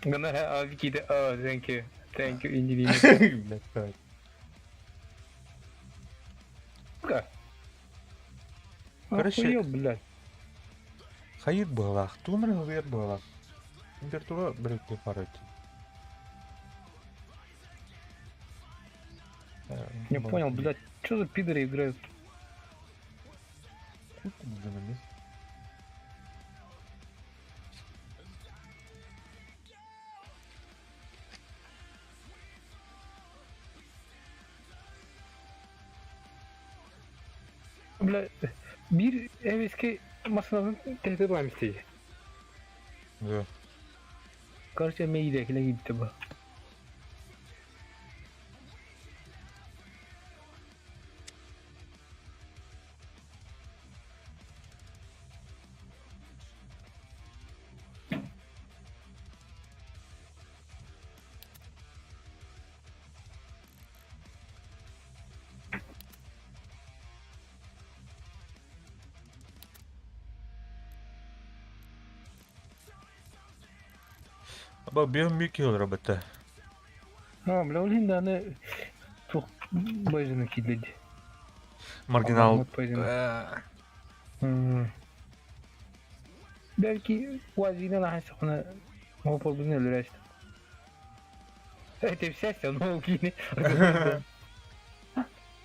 Gonna have a Oh, thank you. Thank you, engineer. Блядь, Короче, Охуел, блядь. Хайыр быһалаах, тугун эрэ сылыйар быһалаах. Температура бөрөккө барыт. Не понял, блядь, что за пидоры играют? Бля, биир эвеске массыынатын тэһитэ туһам истиги. Да. Короче, мэйиде киле киирдэ бу. Аба биэм микки работа. А, бля, ол иһин даҕаны туох бажаны киирдэ Маргинал. Belki УАЗигынан аһан сохуна оһопорбутун өлөрөөстө. Это вся все, кини.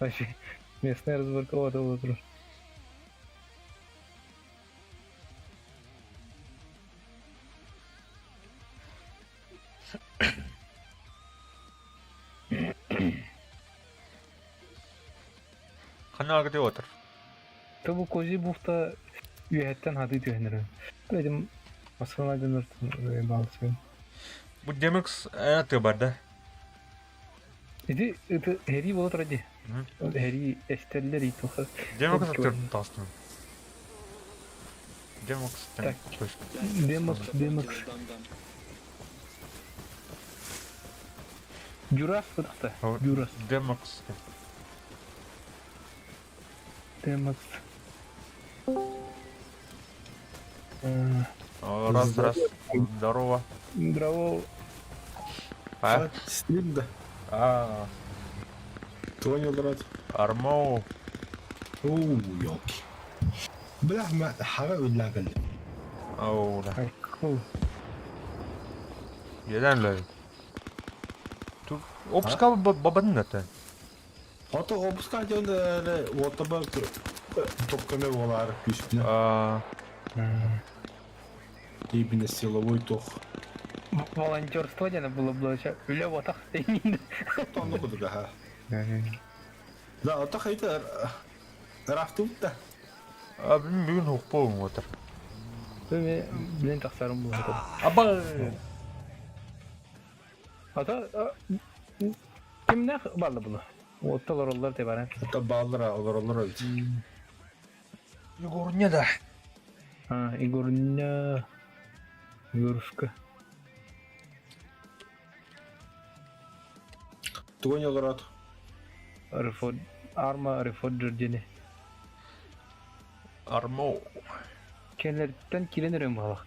Вообще, местная разборка вот вот Ханна где отыр? Тобу кози бухта үөһэттэн хатыы түһэнэрэ. Этим Москвадан балсы. Бу Демекс это бар да? Иди это хери болот ради. Хери эстерлер итуха. Демекс это тастын. Демекс Так. Демекс, Демекс. Дюрас бытахта. Дюрас. Демекс. Демекс. Раз, раз. Здорово. Здорово. А? Стрим да. А. Понял, брат. Армоу. Оу, елки. Бля, ма хара үлләгел. Оу, да. Едан лэ. Ту опска бабан это. Ото опска ден отоба топкаме болар күспүнэ. А. Именно силовой тох. Волонтерство дена было было үлэ ботах тейнин. Тонну кудуга ха. Да, ото хайта рафтут да. А бүгүн хукпоун отыр. Мен блин тахсарым было. Аба. Ата кимнэх баллы булу? Отталар оллар те баран. Это баллара олор олор. Егор не да. А, Егорня. Егорушка. Тугон олорот. Рефод Арма Рефоджер дени. Армоу. Кенлерден кирен өрөм балах.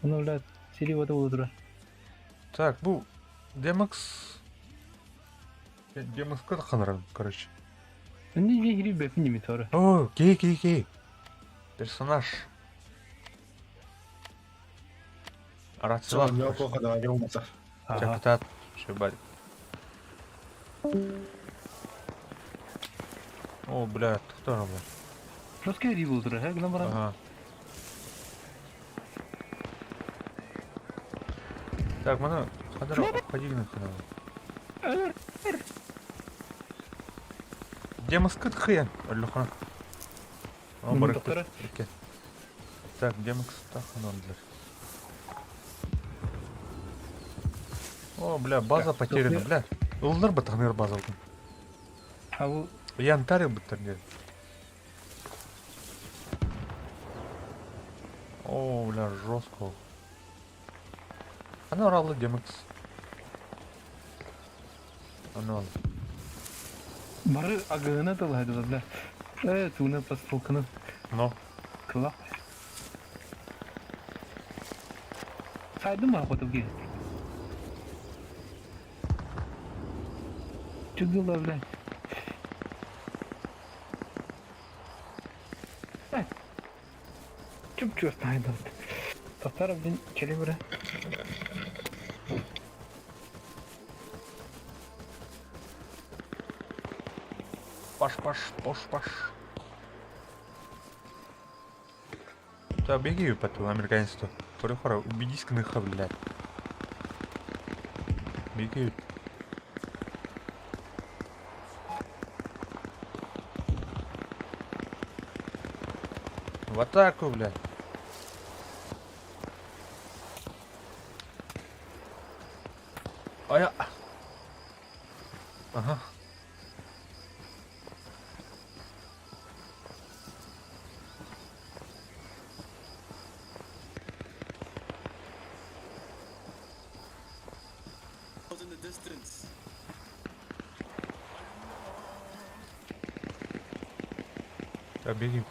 Оны бля сири бота болу тура. Так, бу Демекс Демекс ханран, короче. Не не хири бепин ними тора. О, кей, кей, кей. Персонаж. Рацелах. Так, так, О, бля, кто там, бля? Жесткий хири болу тура, гынан баран. Ага. Так, мана хадара ходили канал. Демоскыт хрен, Леха. О, барык. Так, демокс таханондлер. О, бля, база потеряна, бля. Улдар бы тахныр база. А бу Янтарь бы тахныр. О, бля, жестко. Она ралла демокс. Она. Бары агыһына тылыһадылар да. Э, тууна постолканы. Но. Кылах. Сайдым ба хотуги. Чугула, блядь. Чуп-чуп сайдым. Татар, блин, челебре. Паш, паш, пош, паш. Да, беги потом, американец-то. Хоры-хора, убедись кныха, блядь. Беги. В атаку, блядь. А я... Ага. Was in the distance. Да, беги.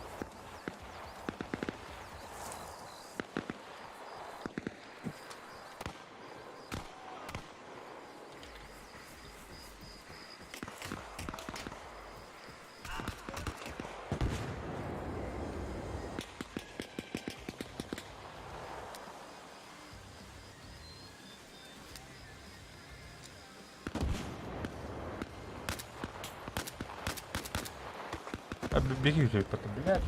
А, беги, потом, блядь.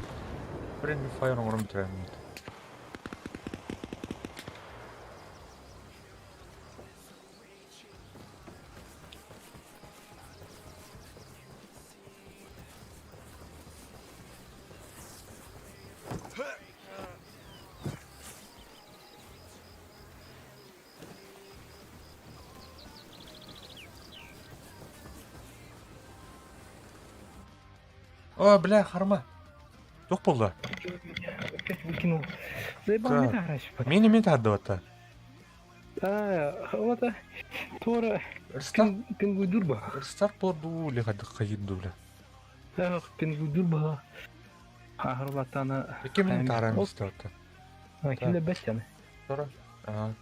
Friendly fire оҥорон бүтэрэммит. О, бля, харма. Туох буолла? Опять выкинул. Заебал Так. не раньше. Мин эмиэ таһырдыбата. А, вот Тора Старт пингуйдур ба. старт буолду или хайдах бля. Ах, пингуйдур ба. Ахырлатана. Икки мин тааран истэ Киле бәттяны. Тора. Ага.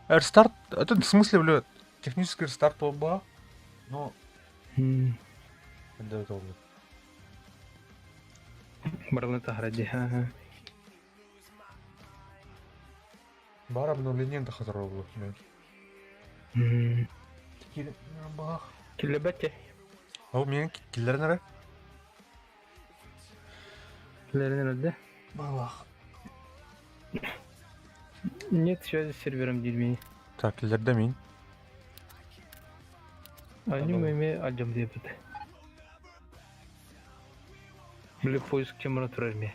Рестарт, это в смысле, бля, технический рестарт буолба. Но это это Барлы тахради. Ага. Бар обновление да хазар блядь. Бах. Киле бәття. Ол мен киллернere. Килерин öldü. Балах. Нет связи с сервером дерьми. Так, киллерде мин. Они мы альдем деп. Бile поиск температуры ме.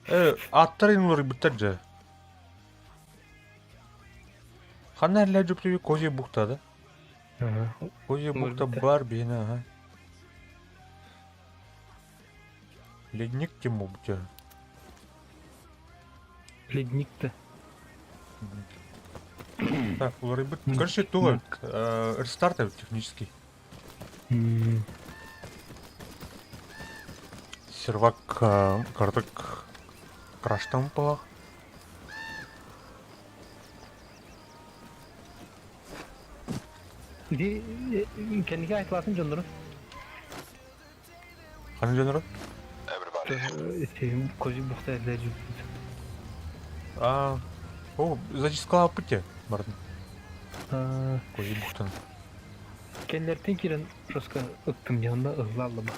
Э, аттар инлор биттер же. Ханна эле жүптүбү Козья бухта да? Ага. Козья бухта Может, бар бина, ага. Ледник тему бутя. Ледник-то. Так, улар бит. Короче, туга рестарт технический. Сервак картык краштан палах. Ди кенdiге айтылатын жондору. Ханы жөнөрө? Эти Козья бухта эле жүптү. А, о, зачискала пути, бардын. А, Козья бухтан. Кенлертен кирен жестко ыктым янында ызлалды ба.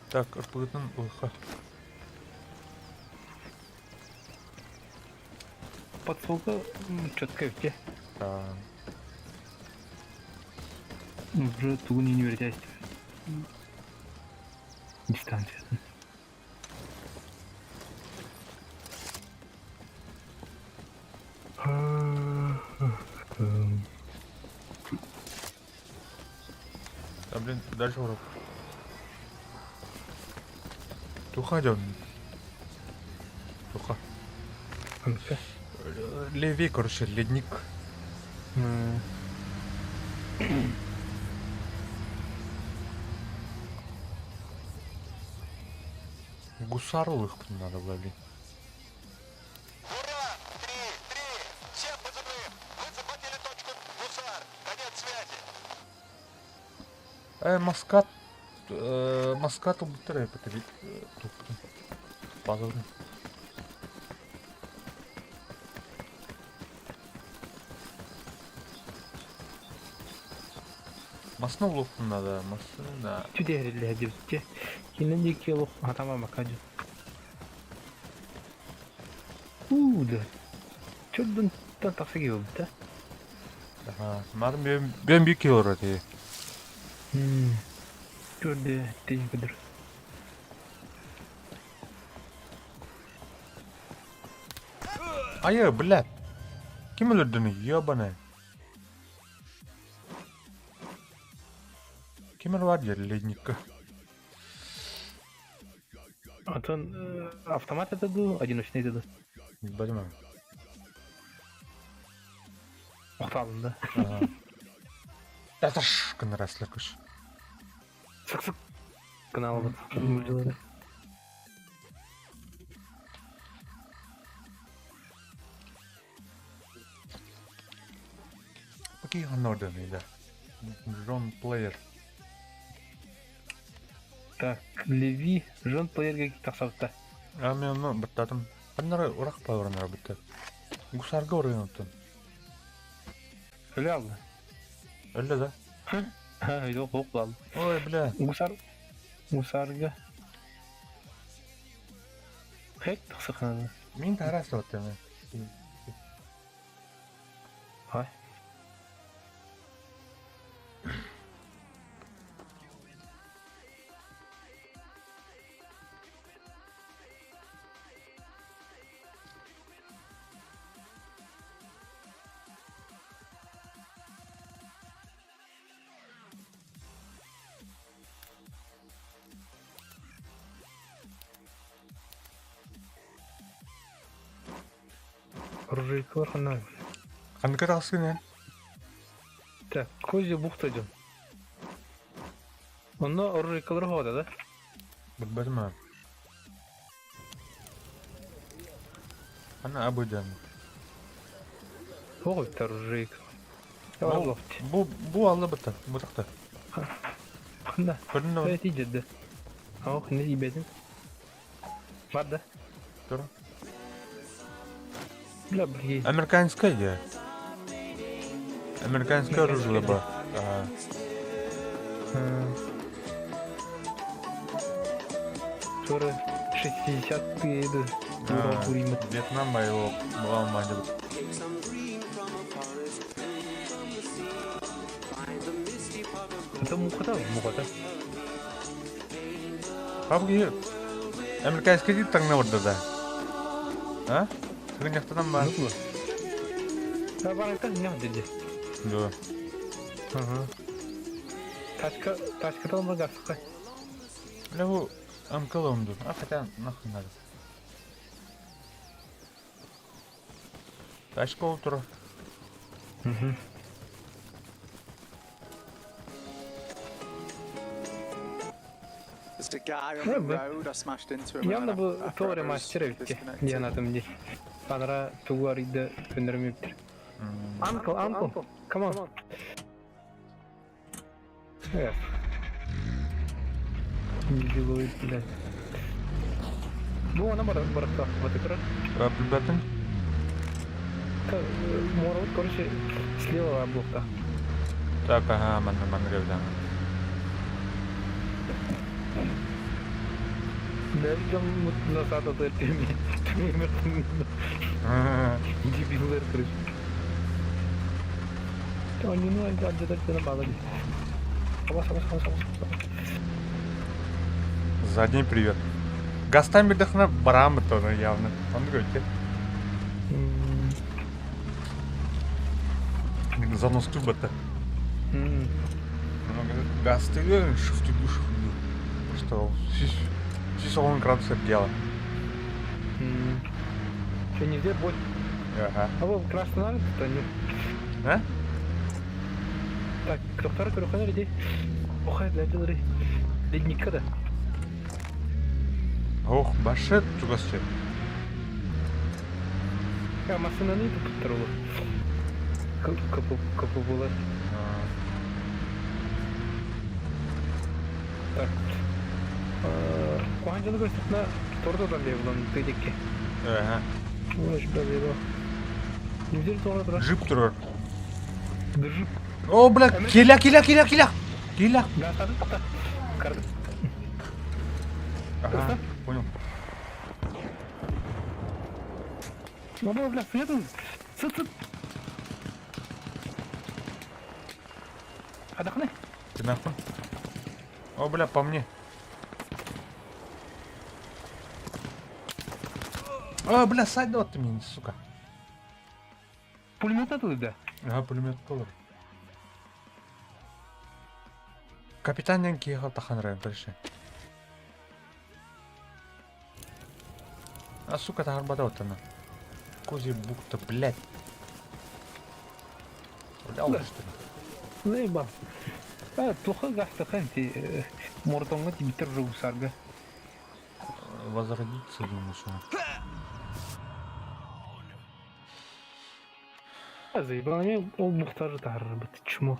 Так, РПГ-тын ылха. Подсолка четко өтте. Да. Уже тугун университет. Дистанция. Да, блин, дальше урок. Туха дён. Туха. Левей, короче, ледник. Гусар ылыахпытын надо было, блин. Буран, 3-3. Всем позывным. Мы захватили точку Гусар. Конец связи. Э, Маскат... Э, Маскат ылбыттар эппит туппутун. Базовый. Масына булуохпун надо, масына. Түдэриллэ дибитте. Кинен диэки олох хатамамакка дьон. Уу да. Чөрдөн тахса киһи да. Ага, мадам бен бир кило ти. Чөрдө тиин көдөр. Айы, блядь. Ким өлөрдүнү, ёбаный. Ким бар дер ледникка. Антон автомат это ду, одиночный это ду. Понимаю. Охталын да. Таташ кынраслар күш. Сык-сык. Канал вот. Окей, Норден, да. Джон Плеер. Так, Леви, Джон Плеерге тахсабыта. А мен оны быттатым. Аннары урак палырнар бытты. Гусарга урын оттun. Өлө алды. Өллө да. Ха, yok yok алды. Ой, бля. Гусар Гусарга. Хек тахсыкнады. Мин тарас оттым. Хай. Оружейкалар ханна. Ханныка тахсыгын эн? Так, Козья бухта дьон. Онно оружейкалар хода, да? Билбэтим аа. Ана абыдан. Оҕо оружейка. Бу бу бу алла бытта. Бу тахта. Ханна. Көрдүн Эти деді. Ох, не ибедин. Бар да? Тур. Бля, блин. Американская идея. Американское оружие ба. Ага. Тура 60-е Вьетнам его была мать. Это мухата, мухата. Папа, американский дит таҥна барда да. А? Сыгынньахтанан баар. Да, барантан не деді. Да. Ага. Тачка, тачка там гасқа. Бля, бу МКЛ ду. А хотя нахуй надо. Тачка утро. Угу. There's a guy on the road, I smashed into him. Явно бу торе мастер эбитте. Диэн атым ди. Анара тугу арыйда көннөрүм Uncle, uncle, come on. F. Делает, блядь. Бу ана бар баракта вот это. Билбэтим. Морот, короче, слева блокта. Так, ага, манна манна ревдан. Да, видим, назад от этого. Дебиллер, короче. Они, ну, где-то на балле. Сама, сама, сама, сама, сама. Задний привет. Гастан бирдахна барам то явно. Он говорит, Занос бата. Гастыгы шифтыгы шифтыгы. Что? Сис он градусов дела. Что, нельзя боль? Ага. А вот красный надо, то не. А? Так, доктор, көрөхөнөр иди. Охай, блядь, ледника да. Ох, башет чугас сир. Я массыынаны туппуттар олор. КПБлар. Так. Куһаҕан дьону көрсөхпүнэ тордотон диэбилон тыдикки. Ага. Ой, бля, Неужели тоҕо турар? Джип турар. Джип. О, бля, киля, киля, киля, киля. Киля. Да, сады, Ага, понял. Ну, бля, следуй. Сыт, сыт. Отдохни. Ты нахуй? О, бля, по мне. А, бля, сайдот ты мне, сука. Пулемет надо, да? Ага, пулемет тоже. Капитан Янки тахан дальше. А, сука, тарбата вот она. Козья бухта, блядь. Бля, Да. что ли? Заебал. А, плохо гастаха, ти мортонга ти битер жугусарга. Возродиться, думаю, что. А, заебал, мне ол бухтажы тахарбыт, чмо.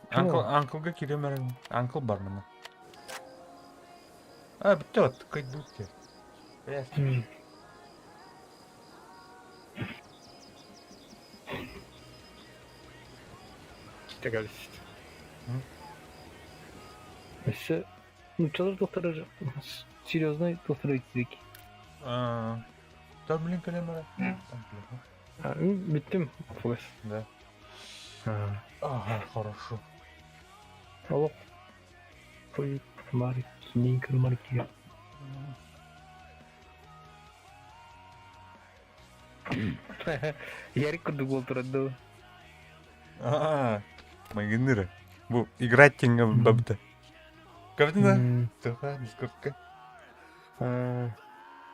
Анкл, анклга киремерин. Анкл бар мына. А, бітті кайдутте. Блядь. Тегались. Өссө нууччалар доктора серьезный доктор кирик. А, Да, блин, калемера. Там, блин. Бүттүм. Фугас. Да. Ага, хорошо. Олох. Ой, марик, минкер марки. Ярик курдук болтурадды. А, Магиныры. Бу играть тенге бабта. Кавдина? Тоха, дискордка.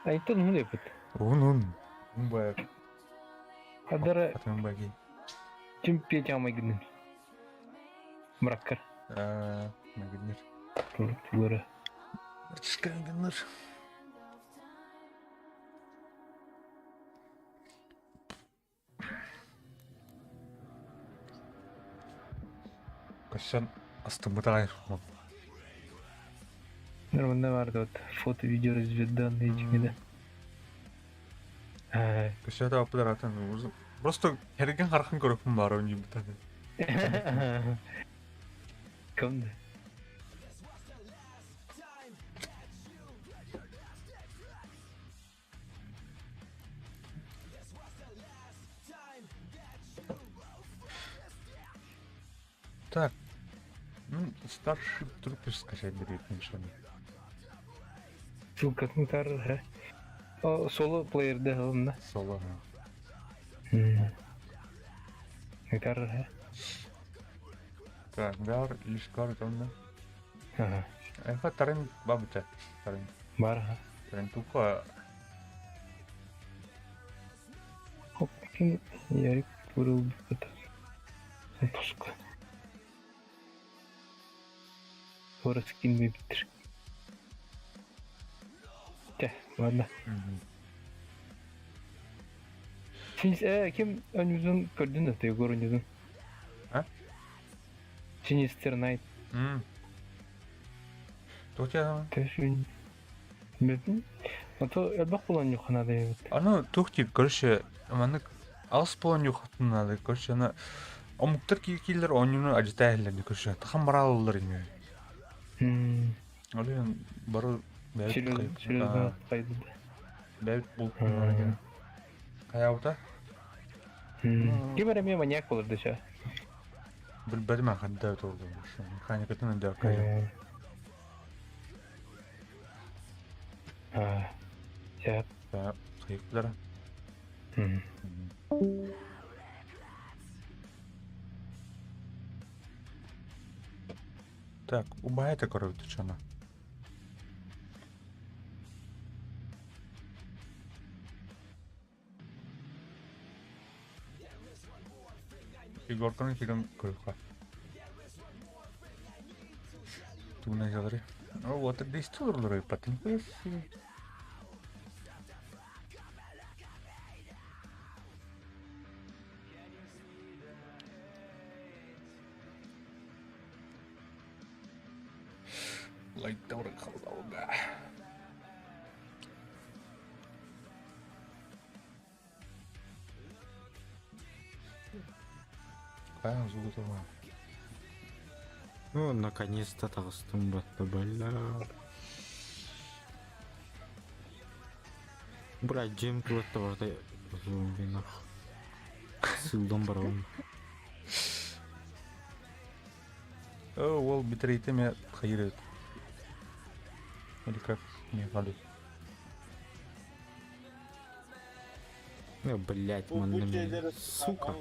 Айтын mun епит. Ун ун. Ун бая. Адара Атын баги. ким петя магиныр. Мраккар. А, Магиныр. Тугара. Чкангыныр. Кашан астымытай. Нормально барды вот фото, видео, разведданные чигиде. Кашата апдар атын. Просто herген хархан көрөпүн бар өнү бутаны. Кымды? Так. Ну, старший трупер скачать берет ничего. Ссылкатын тарыр, хэ. О, соло плеерде алынна. Соло. Тарыр, хэ. Так, бар, ишкар тонна. Ага. Эха тарин бабыта. Тарин. Бар, ха. Тарин тука. Хоп, ким ярик бурул бит. Туск. Орыс ким биттир. Те, ладно. Син ким önümüzün gördün de Егор önümüzün. А? Sinister Night. Тухти Тэшүн. Билбин. Ото элбэх булан юхана дейбит. Аны тухти, короче, маны алыс болан юхатын надо, короче, аны омуктар кийлер онюну ажитайлер, короче, тахан баралылар име. Али бары бәйт Серьезно кайды. Бәйт бул. Каябыта? Ким эре маньяк болор дече. Билбедим хадда толду. Механикатын да кая. А. Я. Да, кайыплар. Так, убайта короче чана. Егорканы килен көрүкка. Тугна жалары. Ну вот, здесь тоже патин. Лайк. Какая золотого? Ну, наконец-то таҕыстым батта бля. Бля, дьиэм туратта барда зомби нах. Сылдан барабын. О, ол битрейті ме хайыр Или как? Не, али. Э, блять, манна Сука.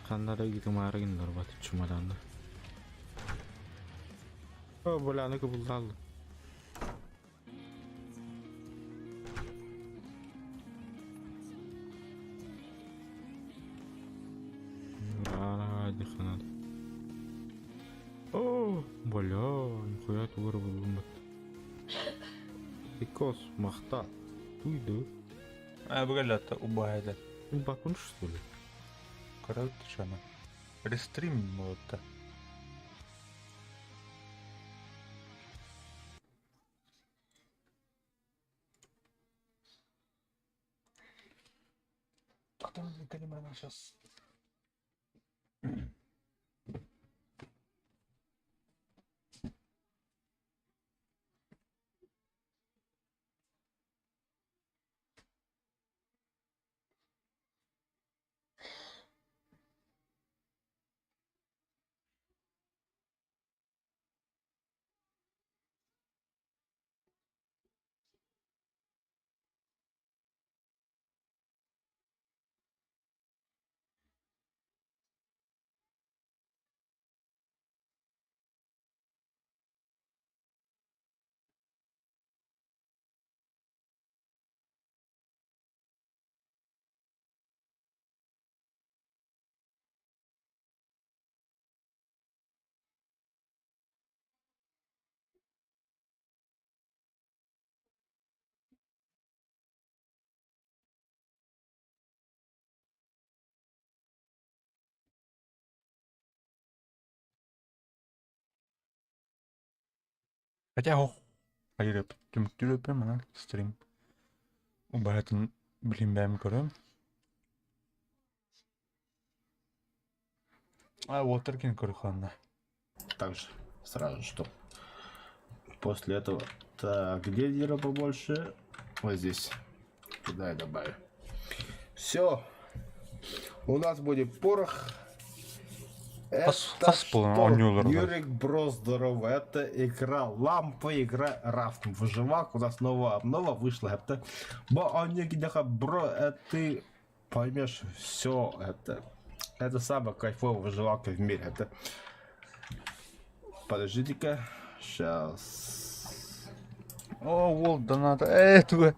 Ханнара гитымаары гыннар бат чумаданды. О, бля, аны кыбылдалды. О, бля, нихуя тугар булдум бат. Икос, махта. Туйду. А, бгалята, убайда. Бакун что ли? Короче, она. Рестрим вот. Сейчас. Хотя ох, хайыр түмүктүүр мана стрим. Убаһатын билин бэм көрөм. А, Уотеркин көрөханна. Также сразу что. После этого. Так, где дерево побольше? Вот здесь. Туда я добавлю. Все. У нас будет порох. Это что? Юрик Бро, здорово. Это игра Лампа, игра Рафт. Выживак. У нас новая обнова вышла. Это... Бро, это ты поймешь все это. Это самая кайфовая выживалка в мире. Это... Подождите-ка. Сейчас. О, уол доната. Э, туга.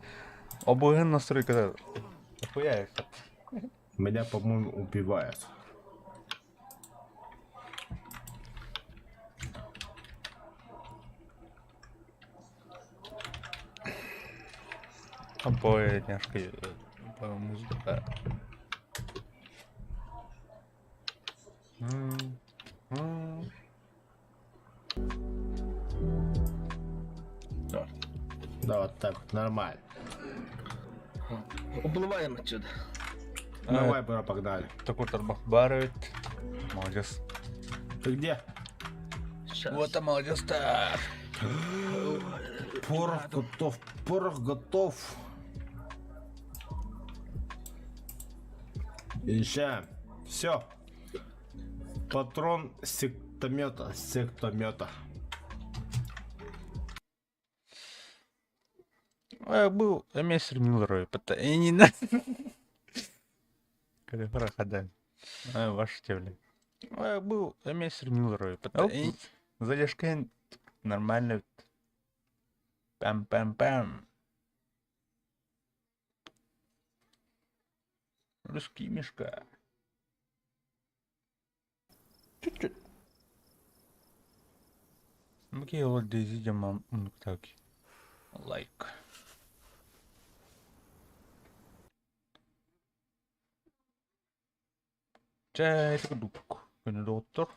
Обоһын настройкада. Охуя Меня, по-моему, убивают. Обои няшка музыка. Да. Да, вот так вот, нормально. Уплываем отсюда. Давай, бро, погнали. Такой тарбах барит. Молодец. Ты где? Сейчас. Вот там молодец-то. Порох готов, порох готов. Езжаем. Все. Патрон сектомета, сектомета. А, был мистер Миллер, и не на. Когда А, ваш тевли. А, был мистер Миллер, Задержка нормально. Пам-пам-пам. Русский мишка. Чуть-чуть. Окей, вот здесь идем, так. Лайк. Чэ, ити курдук күнү доҕоттор.